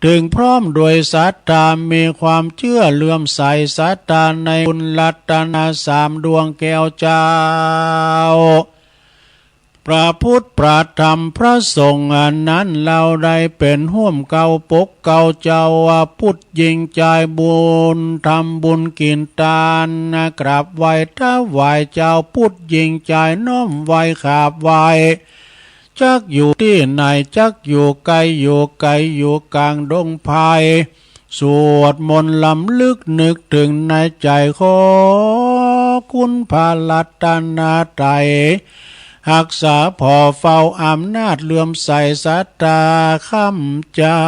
เถิงพร้อมโดยศรัทธา มีความเจื้อเลื่อมใสศรัทธาในคุณรัตนสามดวงแก้วเจ้า พระพุทธ พระธรรม พระสงฆ์ อันนั้นเฮาได้เป๋นฮ่วมเกล้าปกเกล้าเจ้า พุทธญิงจายบุญ ทำบุญกิ๋นตาน กราบไหว้ถวายเจ้า พุทธญิงจายน้อมไหว้ขราบไหว้ จักอยู่ตี้ไหน จักอยู่ใก้อยู่ไก๋ อยู่ก๋างดงไพร สวดมนต์รำลึกนึกเถิงในใจ๋ ขอคุณพระรัตนตรัย ฮักษาผ่อเฝ้าอำนาจเลื่อมใสศรัทธาข้าพเจ้า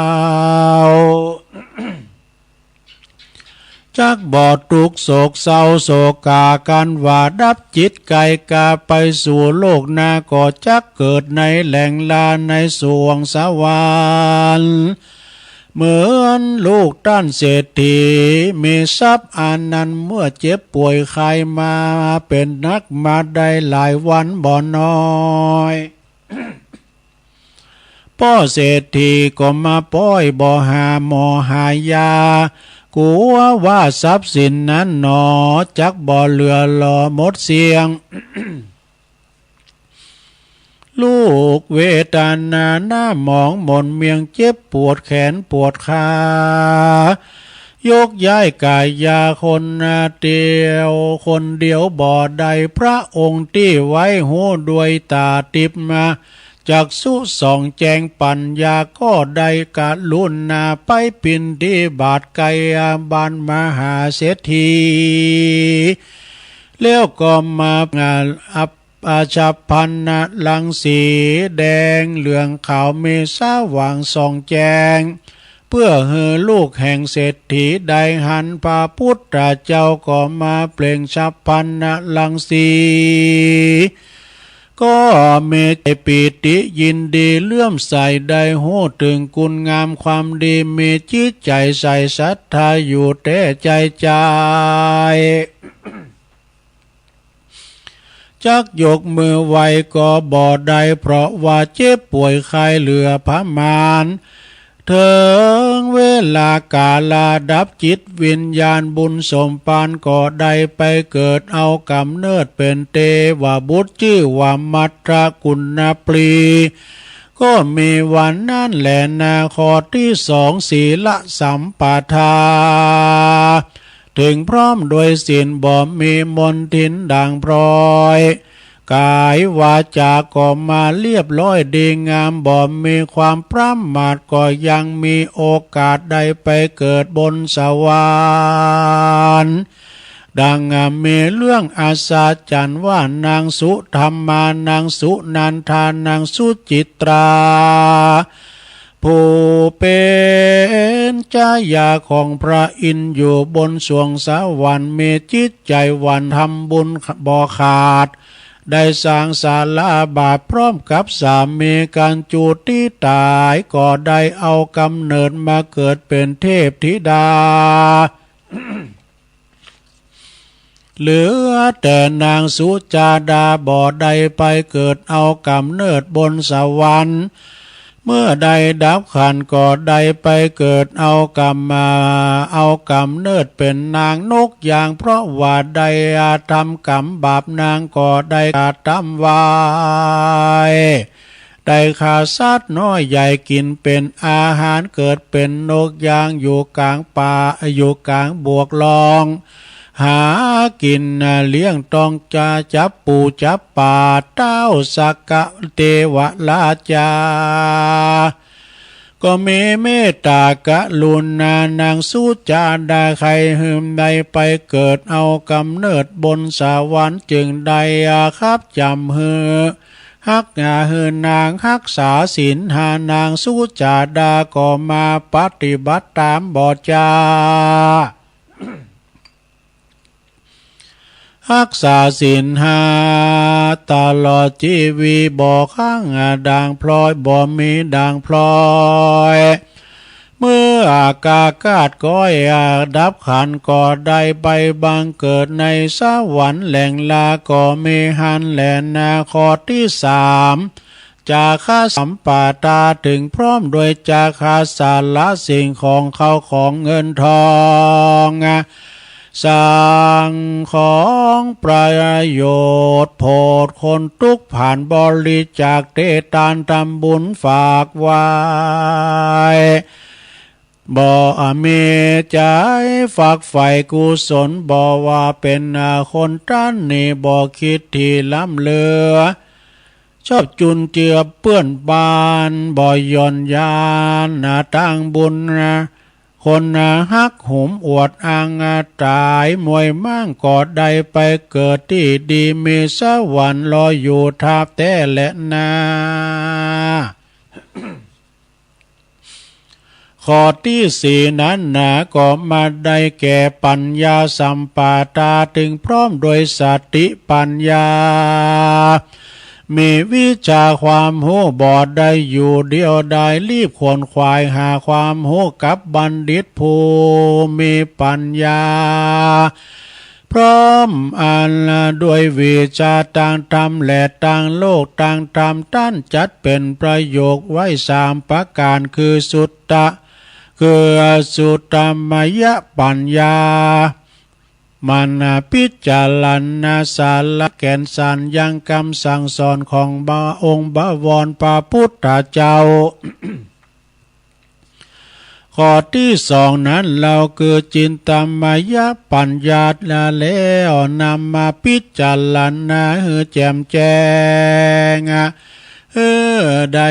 จักบ่ตุ๊กข์โศกเศร้าโศกากั๋นว่า ดับจิตไก๋ก๋าไปสู่โลกหน้า ก็จักเกิดในแหล่งลาในสวงสวรรค์ เหมือนลูกต้านเศรษฐี มีทรัพย์อันนั้น เมื่อเจ็บป่วยไข้มาเป๋นนักมาได้หลายวันบ่น้อย ป้อเศรษฐีก็มาป้อย บ่หาหมอหายา กั๋วว่าทรัพย์สินนั้นหนอ จักบ่เหลือหล่อหมดเสี้ยง ลูกเวทนาหน้าหมองหม่นเมียง เจ็บปวดแขนปวดขา ยกย้ายก๋ายาคนเดียว คนเดียวบ่ได้ พระองค์ตี้ไว้ฮู้ด้วยต๋าติพย์มา จักษุส่องแจ้งปั๋ญญา ก็ได้กรุณาไปปิณฑบาตไก๋บ้านมหาเศรษฐี แล้วก็มาอัป อาชาพันนรังสีแดงเหลืองขาวมีสว่างส่องแจ้ง เพื่อหื้อลูกแห่งเศรษฐีได้หันพระพุทธเจ้าก็มาเปล่งฉัพพันนรังสี ก็มีใจ๋ปีติยินดีเลื่อมใสได้ฮู้เถิงคุณงามความดี มีจิตใจ๋ใสศรัทธาอยู่แต๊ใจ๋ใจ๋ จักยกมือไหว้ก็บ่ได้ เพราะว่าเจ็บป่วยไข้เหลือประมาณ เถิงเวลากาละดับจิตวิญญาณบุญสมภารก็ได้ไปเกิดเอากำเนิดเป๋นเตวบุตร จื้อว่ามัทธกุณปลี ก็มีวันนั้นแลนา ข้อตี้สอง ศีลสัมปทา เถิงพร้อมโดยศีลบ่มีมลทินด่างพร้อย ก๋ายวาจาก็มาเรียบร้อยดีงาม บ่มีความประมาท ก็ยังมีโอกาสได้ไปเกิดบนสวรรค์ ดังมีเรื่องอัศจรรย์ว่านางสุธรรมา นางสุนันทา นางสุจิตรา ผู้เป๋นจายาของพระอินทร์อยู่บนสวงสวรรค์ มีจิตใจ๋หวั่นทำบุญบ่ขาด ได้สร้างศาลาบาทพร้อมกับสามีกั๋น จุติต๋ายก็ได้เอากำเนิดมาเกิดเป๋นเทพธิดา เหลือแต่นางสุจาดาบ่ได้ไปเกิดเอากำเนิดบนสวรรค์ เมื่อได้ดับขันธ์ก็ได้ไปเกิดเอากำ เอากำเนิดเป๋นนางนกยาง เพราะว่าได้ทำกรรมบาปนางก็ได้กระทำไว้ ได้ฆ่าสัตว์น้อยใหญ่กิ๋นเป๋นอาหาร เกิดเป๋นนกยางอยู่ก๋างป่า อยู่ก๋างบวกล่อง หากิ๋นเลี้ยงต้องจา จับปูจับป๋า เต๊าสักกะเตวราชา ก็มีเมตตากรุณานางสุจาดา ใค่หื้อได้ไปเกิดเอาก๋ำเนิดบนสวรรค์ จึงได้อาคับจ๋ำหื้อฮักษา หื้อนางฮักษาศีลห้า นางสุจาดาก็มาปฏิบัติต๋ามบ่จ๊า ฮักษาศีลห้าตลอดจีวี บ่ค้างด่างพลอย บ่มีด่างพลอย เมื่ออากาคาตก้อยดับขันธ์ ก็ได้ไปบังเกิดในสวรรค์แหล่งลา ก็มีหั้นแลนา ข้อตี้สาม จาคะสัมปทา เถิงพร้อมด้วยจาคะ สาระสิ่งของ เข้าของเงินทอง สังของประโยชน์ โผดคนตุ๊กข์ผ่าน บริจาคเตตาน ทำบุญฝากไว้ บ่มีใจ๋ฝักใฝ่กุศล บ่ว่าเป๋นคนตันหนี บ่คิดตี้ล้ำเลือ ชอบจุนเจือเปื้อนบ้าน บ่หย่อนยานตางบุญ คนฮักหุมอวดอ้าง ต๋ายมวยม้าง ก็ได้ไปเกิดตี้ดี มีสวรรค์รออยู่ทับแต๊แลนา ข้อตี้สี่นั้นนา ก็มาได้แก่ปัญญาสัมปทา เถิงพร้อมด้วยสติปัญญา มีวิชาความฮู้ บ่ได้อยู่เดียวดาย รีบขวนขวายหาความฮู้กับบัณฑิตผู้มีปัญญา พร้อมอันด้วยวิชาตางธรรมและตางโลก ตางธรรมต้านจัดเป๋นประโยคไว้สามประก๋าน คือสุตตะ คือสุตตมยปัญญา หมั่นพิจารณาสาระแก่นสารยังกำสั่งสอนของบาองค์บวรพระพุทธเจ้า ข้อตี้สองนั้นเล่า คือจินตมยปัญญา แล้วนำมาพิจารณาหื้อแจ่มแจ้ง หื้อได้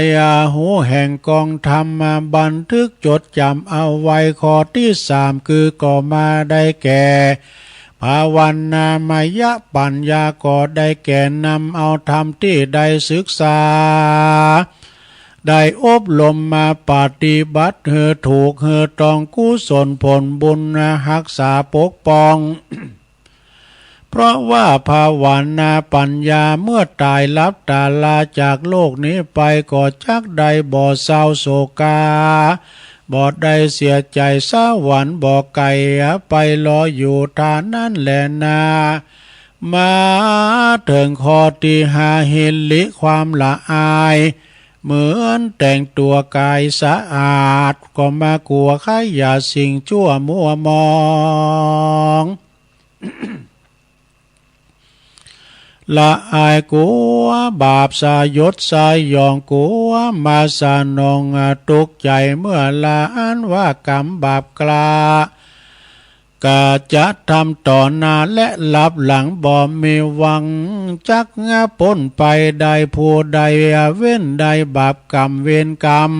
ฮู้แห่งกองธรรมมาบันทึกจดจ๋ำเอาไว้ ข้อตี้สาม คือก็มาได้แก่ ภาวนามยปัญญา ก็ได้แก่นำเอาธรรมตี้ได้ศึกษา ได้อบรมมาปฏิบัติหื้อถูกหื้อต้อง กุศลผลบุญฮักษาปกป้อง เพราะว่าภาวนาปัญญา เมื่อต๋ายหลับต๋าลาจากโลกนี้ไป ก็จักได้บ่เศร้าโศกา บ่ได้เสียใจ๋ สวรรค์บ่ไก๋ไป รออยู่ต้านนั้นแลนา มาเถิงข้อตี้ห้า หิริความละอาย เหมือนแต่งตั๋วก๋ายสะอาด ก็มากั๋วขยะสิ่งจั่วมัวหมอง ละอายกั๋วบาปสยดสยอง กั๋วมาสนองตกใจ๋ เมื่อลาอันว่ากรรมบาปกล้า กะจะทำต่อหน้าและลับหลัง บ่มีหวังจักป๊นไปได้ ผู้ใดเว้นได้บาปกรรมเวรกรรม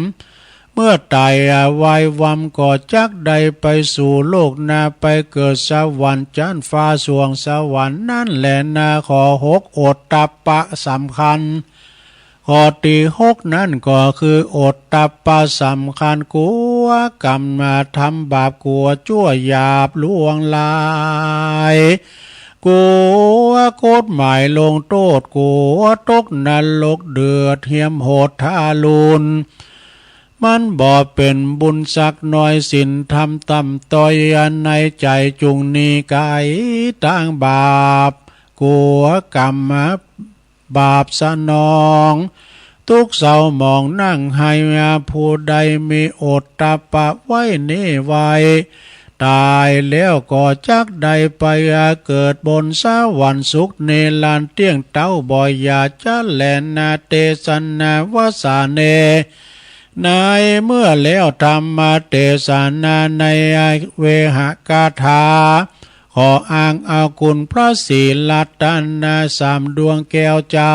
เมื่อต๋ายวายวำ ก็จักได้ไปสู่โลกหน้า ไปเกิดสวรรค์จั๊นฟ้าสวงสวรรค์นั้นแลนา ข้อหก โอตตัปปะสำคัญ ข้อตี้หกนั้นก็คือโอตตัปปะสำคัญ กั๋วกรรมทำบาป กั๋วจั่วหยาบลวงลาย กั๋วกฎหมายลงโต้ษ กั๋วตกนรกเดือดเหียมโหดทารุณ มันบ่เป๋นบุญสักหน้อย ศีลธรรมต่ำต้อยในใจ๋ จุ่งหนีไก๋ตางบาป กั๋วกรรมบาปสนอง ตุ๊กข์เศร้าหมองนั่งไห้ ผู้ใดมีโอตตัปปะไว้นี้ไว้ ต๋ายแล้วก็จักได้ไปเกิดบนสวรรค์สุขนิรันดร์ เตี้ยงเต๊าบ่อย่าจะแลนา เตสนาวสาเน ในเมื่อแล้วธรรมเตสนาในเวหกถา ขออ้างเอาคุณพระศรีรัตนสามดวงแก้วเจ้า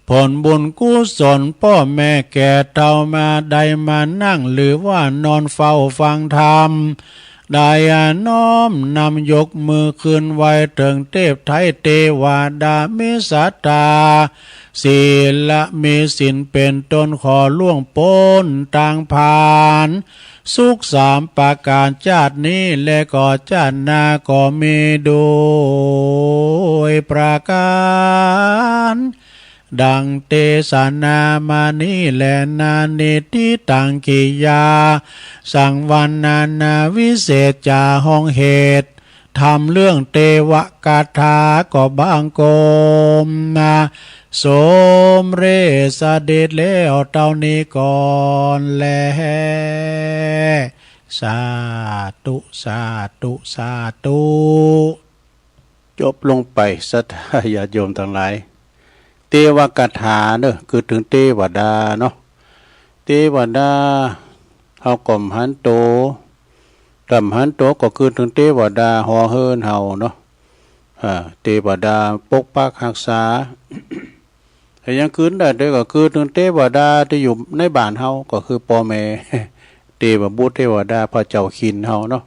ผลบุญกุศลป้อแม่แก่เฒ่ามาได้มานั่งหรือว่านอนเฝ้าฟังธรรม ได้น้อมนำยกมือขึ้นไหว้เถิงเทพไทยเตวดามีศรัทธา ศีลมีศีลเป๋นต้นขอล่วงป๊นตางผาน สุขสามประก๋านจาตินี้และก็จาติหน้าก็มีโดยประก๋าน ดังเตสนามานี้แลนา นิทธิตังกิยา สังวรรณนานาวิเศษจาห้องเหตุ ธรรมเรื่องเตวกถาก็บังคมนา สมเร็จเสด็จแล้วเต้านี้ก่อนแล สาธุ สาธุ สาธุ จบลงไป ศรัทธาญาติโยมตังหลาย เตวกถาเนาะ กึ๊ดเถิงเตวดาเนาะ เตวดา เฮาก็บ่หันโต ถ้าบ่หันโตก็กึ๊ดเถิงเตวดาหอเฮือนเฮาเนาะ อ่า เตวดาปกปักฮักษา ถ้ายังกึ๊ดได้เตยก็กึ๊ดเถิงเตวดาตี้อยู่ในบ้านเฮา ก็คือป้อแม่ เตวบุตรเตวดาพระเจ้าขิณเฮาเนาะ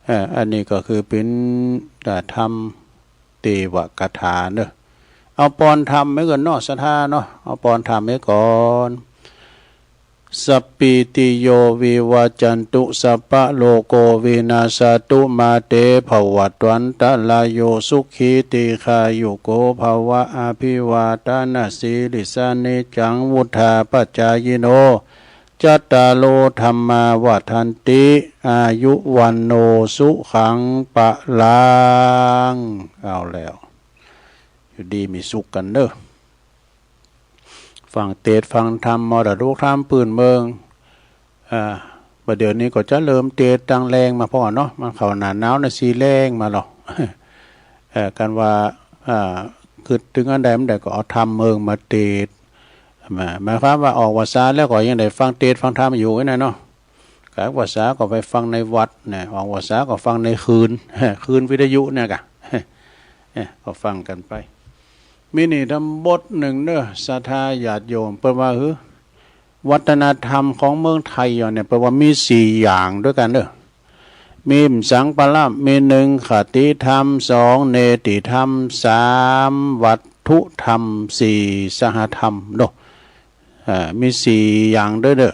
อ่า อันนี้ก็คือเป๋น อ่า ธรรมเตวกถาเนาะ เอาปอนธรรมไว้ก่อนเนาะ ศรัทธาเนาะ เอาปอนธรรมไว้ก่อน สัปปีติโยวิวัจจันตุ สัพพะโรโกวินัสสะตุ มาเตภวัตวันตะราโย สุขีตีฆายุโกภะวะ อะภิวาทะนะสีลิสสะ นิจจังวุฑฒาปะจายิโน จัตตาโรธัมมาวัฑฒันติ อายุวัณโณสุขังพะลัง เอาแล้ว อยู่ดีมีสุขกั๋นเนาะ ฟังเตสน์ฟังธรรม มรดกธรรมปื้นเมือง อ่า บ่าเดี่ยวนี้ก็จะเริ่มเตสน์ตังแลงมาพ่องเนาะ มันเข้าหน้าหนาวในสีแลงมาลอ เอ่อ กันว่า อ่า กึ๊ดเถิงอันใดอันใดก็เอาธรรมเมืองมาเตสน์ หมาย หมายความว่าออกพรรษาแล้วก็ยังได้ฟังเตสน์ฟังธรรมอยู่นะเนาะ กลางพรรษาก็ไปฟังในวัดนะ ออกพรรษาก็ฟังในคลื่น คลื่นวิทยุเนี่ยก่ะ เอ่อ ก็ฟังกั๋นไป มีนิทานบทนึ่งเนาะ ศรัทธาญาติโยม เปิ้นว่า หื้อ วัฒนธรรมของเมืองไทยเฮาเนี่ย เปิ้นว่ามีสี่อย่างตวยกั๋นเนาะ มีบ่สังปะละ มีนึ่ง คติธรรม สอง เนติธรรม สาม วัตถุธรรม สี่ สหธรรมเนาะ อ่า มีสี่อย่างตวยเนาะ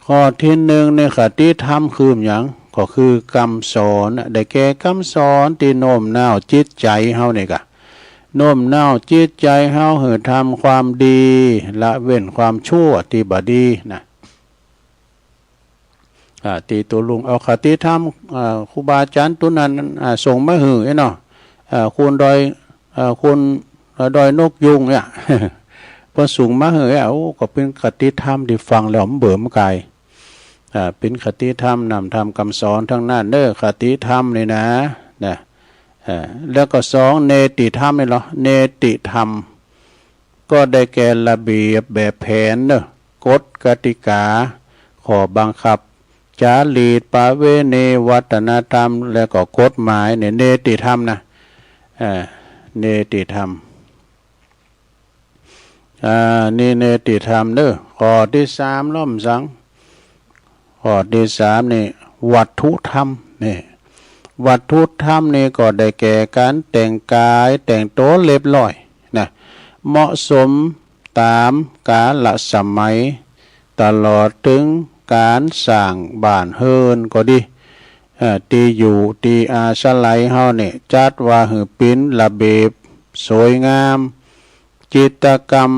ข้อตี้นึ่งในคติธรรมคือหยัง ก็คือกำสอนน่ะ ได้แก่กำสอนตี้โน้มน้าวจิตใจ๋เฮานี่ก่ะ โน้มน้าวจิตใจ๋เฮาหื้อทำความดี ละเว้นความชั่วตี้บ่ดีนะ อ่า ตี้ตุ๊ลุงเอาคติธรรม อ่า ครูบาอาจ๋ารย์ตุ๊นั้น อ่า ส่งมาหื้อไอ้เนาะ อ่า คุณดอย อ่า คุณ อ่า ดอยนกยูงเนี่ย เปิ้นส่งมาหื้อ โอ้ ก็เป๋นคติธรรมตี้ฟังแล้วบ่เบื่อบ่ก่าย อ่า เป๋นคติธรรม น้ำธรรมกำสอนตังนั้นเนาะ คติธรรมนี่นะ นะ อ่า แล้วก็สอง เนติธรรมนี่ลอ เนติธรรม ก็ได้แก่ระเบียบแบบแผนเนาะ กฎกติกา ข้อบังคับ จารีต ประเวณี วัฒนธรรม แล้วก็กฎหมายเนี่ย เนติธรรมนะ อ่า เนติธรรม อ่า นี่เนติธรรมเนาะ ข้อตี้สามลอบ่สัง ข้อตี้สามนี่ วัตถุธรรม นี่ วัตถุธรรมนี่ก็ได้แก่ก๋านแต่งก๋าย แต่งตั๋วเรียบร้อยนะ เหมาะสมต๋ามกาลสมัย ตลอดเถิงก๋านสร้างบ้านเฮือนก็ดี เอ่อ ตี้อยู่ตี้อาศัยเฮาเนี่ย จัดว่าหื้อเป๋นระเบียบ สวยงาม จิตรกรรม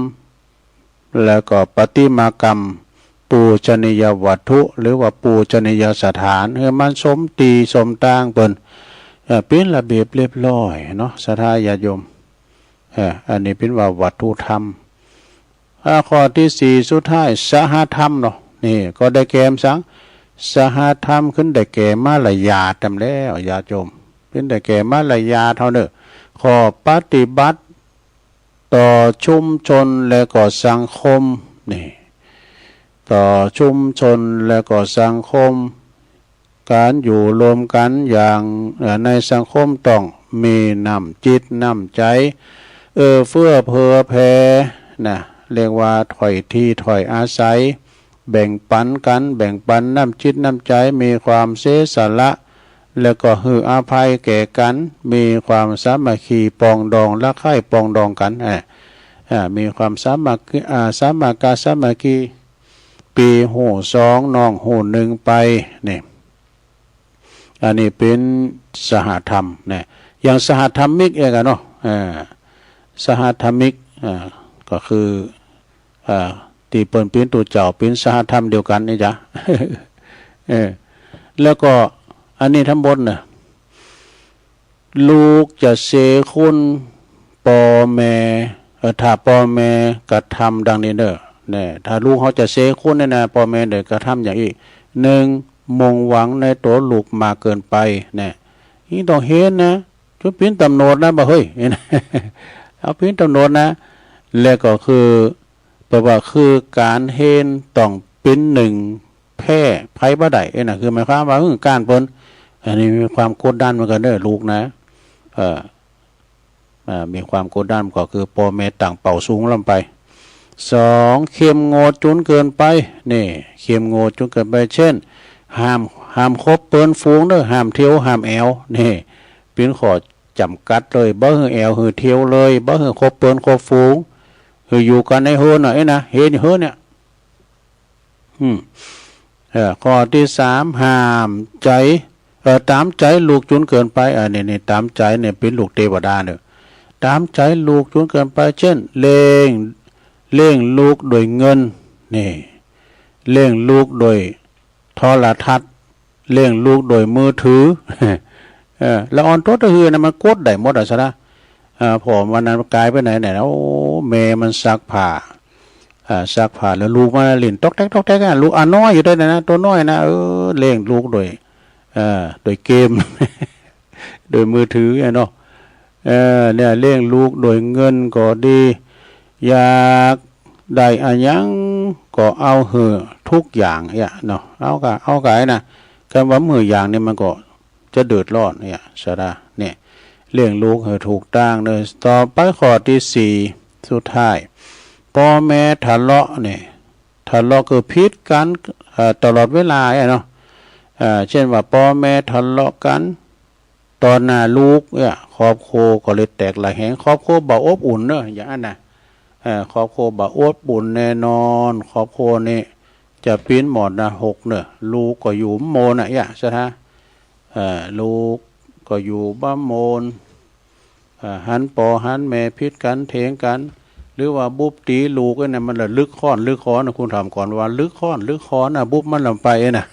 แล้วก็ประติมากรรม ปูชนียวัตถุ หรือว่าปูชนียสถาน หื้อมันสมตี้สมตางเปิ้น เอ่อ เป๋นระเบียบเรียบร้อยเนาะ ศรัทธาญาติโยม เอ่อ อันนี้เปิ้นว่าวัตถุธรรม อ่า ข้อตี้สี่สุดท้าย สหธรรมเนาะ นี่ก็ได้แก่บ่สัง สหธรรมคือได้แก่มารยาทแหมแล้ว ญาติโยม เปิ้นได้แก่มารยาทเฮาเนาะ ข้อปฏิบัติ ต่อชุมชนและก็สังคม นี่ ต่อชุมชนและก็สังคม ก๋านอยู่ร่วมกั๋นอย่าง เอ่อ ในสังคมต้องมีน้ำจิตน้ำใจ๋ เอื้อเฟื้อเผื่อแผ่ นะ เรียกว่าถ้อยทีถ้อยอาศัย แบ่งปันกั๋น แบ่งปันน้ำจิตน้ำใจ๋ มีความเสียสละ แล้วก็หื้ออภัยแก่กั๋น มีความสามัคคีปรองดอง รักใคร่ปรองดองกั๋น อ่า อ่า มีความสามัคคี อ่า สามัคคาสามัคคี ปี้ฮู้สอง น้องฮู้หนึ่งไป นี่ อันนี้เป๋นสหธรรมนะ อย่างสหธรรมิกเองอะเนาะ อ่า สหธรรมิก อ่า ก็คือ อ่า ตี้เปิ้นเป๋นตุ๊เจ้า เป๋นสหธรรมเดียวกั๋นนี่จ๊ะ เออ แล้วก็อันนี้ทั้งหมดน่ะ ลูกจะเสียคุณป้อแม่ เอ่อ ถ้าป้อแม่กระทำดังนี้เน่อ แน่ ถ้าลูกเฮาจะเสียคุณเนี่ยนะ ป้อแม่ได้กระทำอย่างอี้ หนึ่ง มุ่งหวังในตั๋วลูกมากเกินไป แน่ นี่ต้องเห็นนะ จุดเป๋นต๋ำรวจนะบ่าเฮ้ย เอาเป๋นต๋ำรวจนะ และก็คือ แปลว่าคือก๋านเห็นต้องเป๋นหนึ่ง แพ้ภัยบ่ได้ เอ้ยนะ คือหมายความว่า เออ ก้านเปิ้น อันนี้มีความกดดันเหมือนกั๋นเน่อ ลูกนะ เอ่อ อ่า มีความกดดันก็คือป้อแม่ตั้งเป้าสูงล้ำไป สอง เข้มงวดจนเกินไป นี่ เข้มงวดจนเกินไป เช่น ห้าม ห้ามคบเปิ้นฝูงเน่อ ห้ามเที่ยว ห้ามแอ่ว นี่ เป๋นข้อจ๋ำกัดเลย บ่หื้อแอ่วหื้อเที่ยวเลย บ่หื้อคบเปิ้นคบฝูง หื้ออยู่กั๋นในเฮือนน่ะ เอ้ยนะ เฮือน เฮือนเนี่ย อืม เอ่อ ข้อตี้สาม ห้ามใจ๋ เอ่อ ต๋ามใจ๋ลูกจนเกินไป อ่า นี่ นี่ ต๋ามใจ๋เนี่ยเป๋นลูกเตวดาเน่อ ต๋ามใจ๋ลูกจนเกินไป เช่น เลี้ยง เลี้ยงลูกโดยเงิน นี่ เลี้ยงลูกโดยโทรทัศน์ เลี้ยงลูกโดยมือถือ เออ ละอ่อนตั๋วตะหือนะ มันกดได้หมดอะ สะนะ อ่า ผ่อมันนั้นก๋ายไปไหนไหนนะ โอ้ แม่มันซักผ้า อ่า ซักผ้าแล้วลูกมันเล่นต๊อกแต๊กต๊อกแต๊กอะ ลูกอะน้อยอยู่ด้วยนะ ตั๋วน้อยนะ เออ เลี้ยงลูกโดย เอ่อ โดยเกม โดยมือถืออะเนาะ เออ เนี่ย เลี้ยงลูกโดยเงินก็ดี อยากได้อะหยังก็เอาหื้อทุกอย่างเนี่ยเนาะ เอาก่า เอาก่านะ กำว่าหื้ออย่างนี่มันก็จะเดือดร้อนเนี่ย สะนะ เนี่ย เลี้ยงลูกหื้อถูกตางเน่อ ต่อไปข้อตี้สี่ สุดท้าย ป้อแม่ทะเลาะเนี่ย ทะเลาะคือผิดกั๋น เอ่อ ตลอดเวลาอะเนาะ เอ่อ เช่นว่าป้อแม่ทะเลาะกั๋น ต่อหน้าลูกเนี่ย ครอบครัวก็เลยแตกระแหง ครอบครัวบ่อบอุ่นเน่อ อย่างนั้นนะ เอ่อ ครอบครัวบ่อบอุ่นแน่นอน ครอบครัวนี่จะเป๋นมรณะหกเน่อ ลูกก็อยู่บ่มนอะ เนี่ย สะนะ เอ่อ ลูกก็อยู่บ่มน เอ่อ หันป้อหันแม่ผิดกั๋นเถียงกั๋น หรือว่าบุบตี๋ลูกเนี่ย มันละลึกค้อนลึกค้อนนะ คุณถามก่อนว่าลึกค้อนลึกค้อนนะ บุบมันลำไปนะ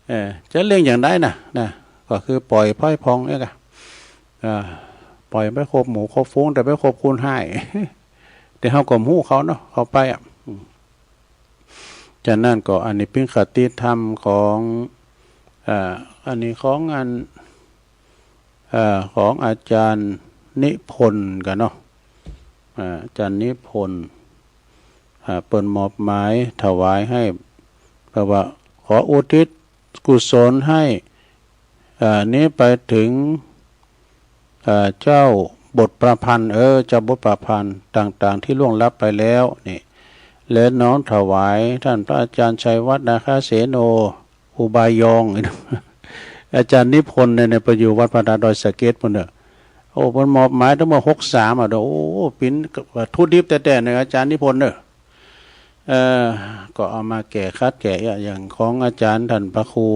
เออ จะเลี้ยงอย่างใดนะ นะ ก็คือปล่อยพลอยพองเนี่ยกะ อ่า ปล่อยไปคบหมู่คบฝูง แต่ไปคบคนฮ้าย แต่เฮาก็บ่ฮู้เขาเนาะ เขาไปอะ อืม ฉะนั้นก็อันนี้เป๋นคติธรรมของ อ่า อันนี้ของอัน อ่า ของอาจ๋ารย์นิพนธ์กั๋นเนาะ อ่า อาจ๋ารย์นิพนธ์ อ่า เปิ้นมอบหมายถวายหื้อ แปลว่าขออุทิศกุศลหื้อ อ่า นี้ไปเถิง อ่า เจ้าบทประพันธ์ เออ เจ้าบทประพันธ์ต่างๆ ตี้ล่วงลับไปแล้วนี่ และน้อมถวายต้านพระอาจ๋ารย์ชัยวัฒน์ นาคเสโน อุบายอง อาจ๋ารย์นิพนธ์เนี่ย เนี่ย ไปอยู่วัดพระธาตุดอยสะเก็ดปู้นเน่อ โอ้ เปิ้นมอบหมายตั้งเมื่อหกสามอะ โอ้ เป๋นวัตถุดิบแต๊ๆ เน่อ อาจ๋ารย์นิพนธ์เน่อ เอ่อ ก็เอามาแก้ขัดแก้ อย่างของอาจ๋ารย์ต้านพระครู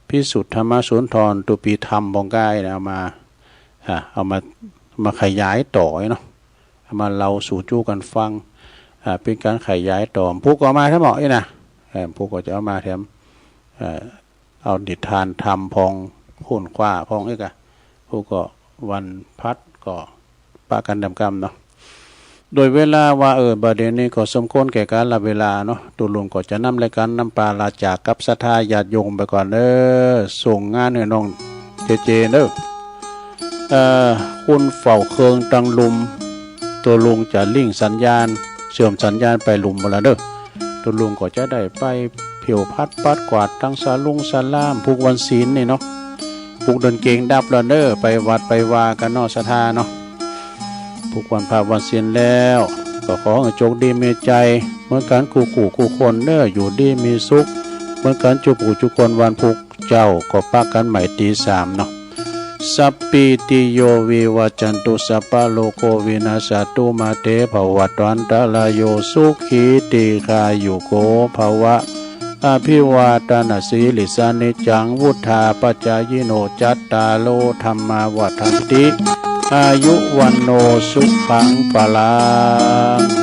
พิสุทธธรรมสุนทร ตุปีธรรมบ่องก้ายนะ เอามา อ่า เอามา มาขยายต่อเนาะ เอามาเล่าสู่จู้กั๋นฟัง อ่า เป๋นก๋านขยายต่อ ผู้ก็เอามาทั้งหมดนี่นะ เอ่อ ผู้ก็จะเอามาแถม เอ่อ เอานิทานธรรมพ่อง ค้นคว้าพ่องอีกอะ ผู้ก็วันพัดก็ปะกั๋นดำกำเนาะ โดยเวลาว่า เออ บ่าเดี่ยวนี้ก็สมควรแก่กาลเวลาเนาะ ตุ๊ลุงก็จะนำรายก๋านนำปาลาจากกับศรัทธาญาติโยมไปก่อนเน่อ ส่งงานหื้อน้องเจเจเน่อ เอ่อ คุณเฝ้าเครื่องตังลุ่ม ตุ๊ลุงจะลิงก์สัญญาณ เชื่อมสัญญาณไปลุ่มหมดแล้วเน่อ ตุ๊ลุงก็จะได้ไปเผี้ยวผัดปัดกวาดตังสาลุงสาลาม ผูกวันศีลนี่เนาะ ผูกเดินเกงดับแล้วเน่อ ไปวัดไปวากั๋นเนาะ ศรัทธาเนาะ พุกวันพระวันศีลแล้ว ก็ขอหื้อโจคดีมีชัย เหมือนกั๋นกู้ๆ กู้คนเน่อ อยู่ดีมีสุข เหมือนกั๋นจุ๊กผู้จุ๊กคน วันพุกเจ้า ก็ปะกั๋นใหม่ตีสามเนาะ สัพพีติโย วิวัชชันตุ สัพพะโรโค วินัสสะตุ มาเต ภวัตวันตะราโย สุขี ทีฆายุโก ภวะ อภิวาทะนะสีลิสสะ นิจจัง วุฑฒาปะจายิโน จัตตาโร ธัมมา วัฑฒันติ อายุ วัณโณ สุขัง พลัง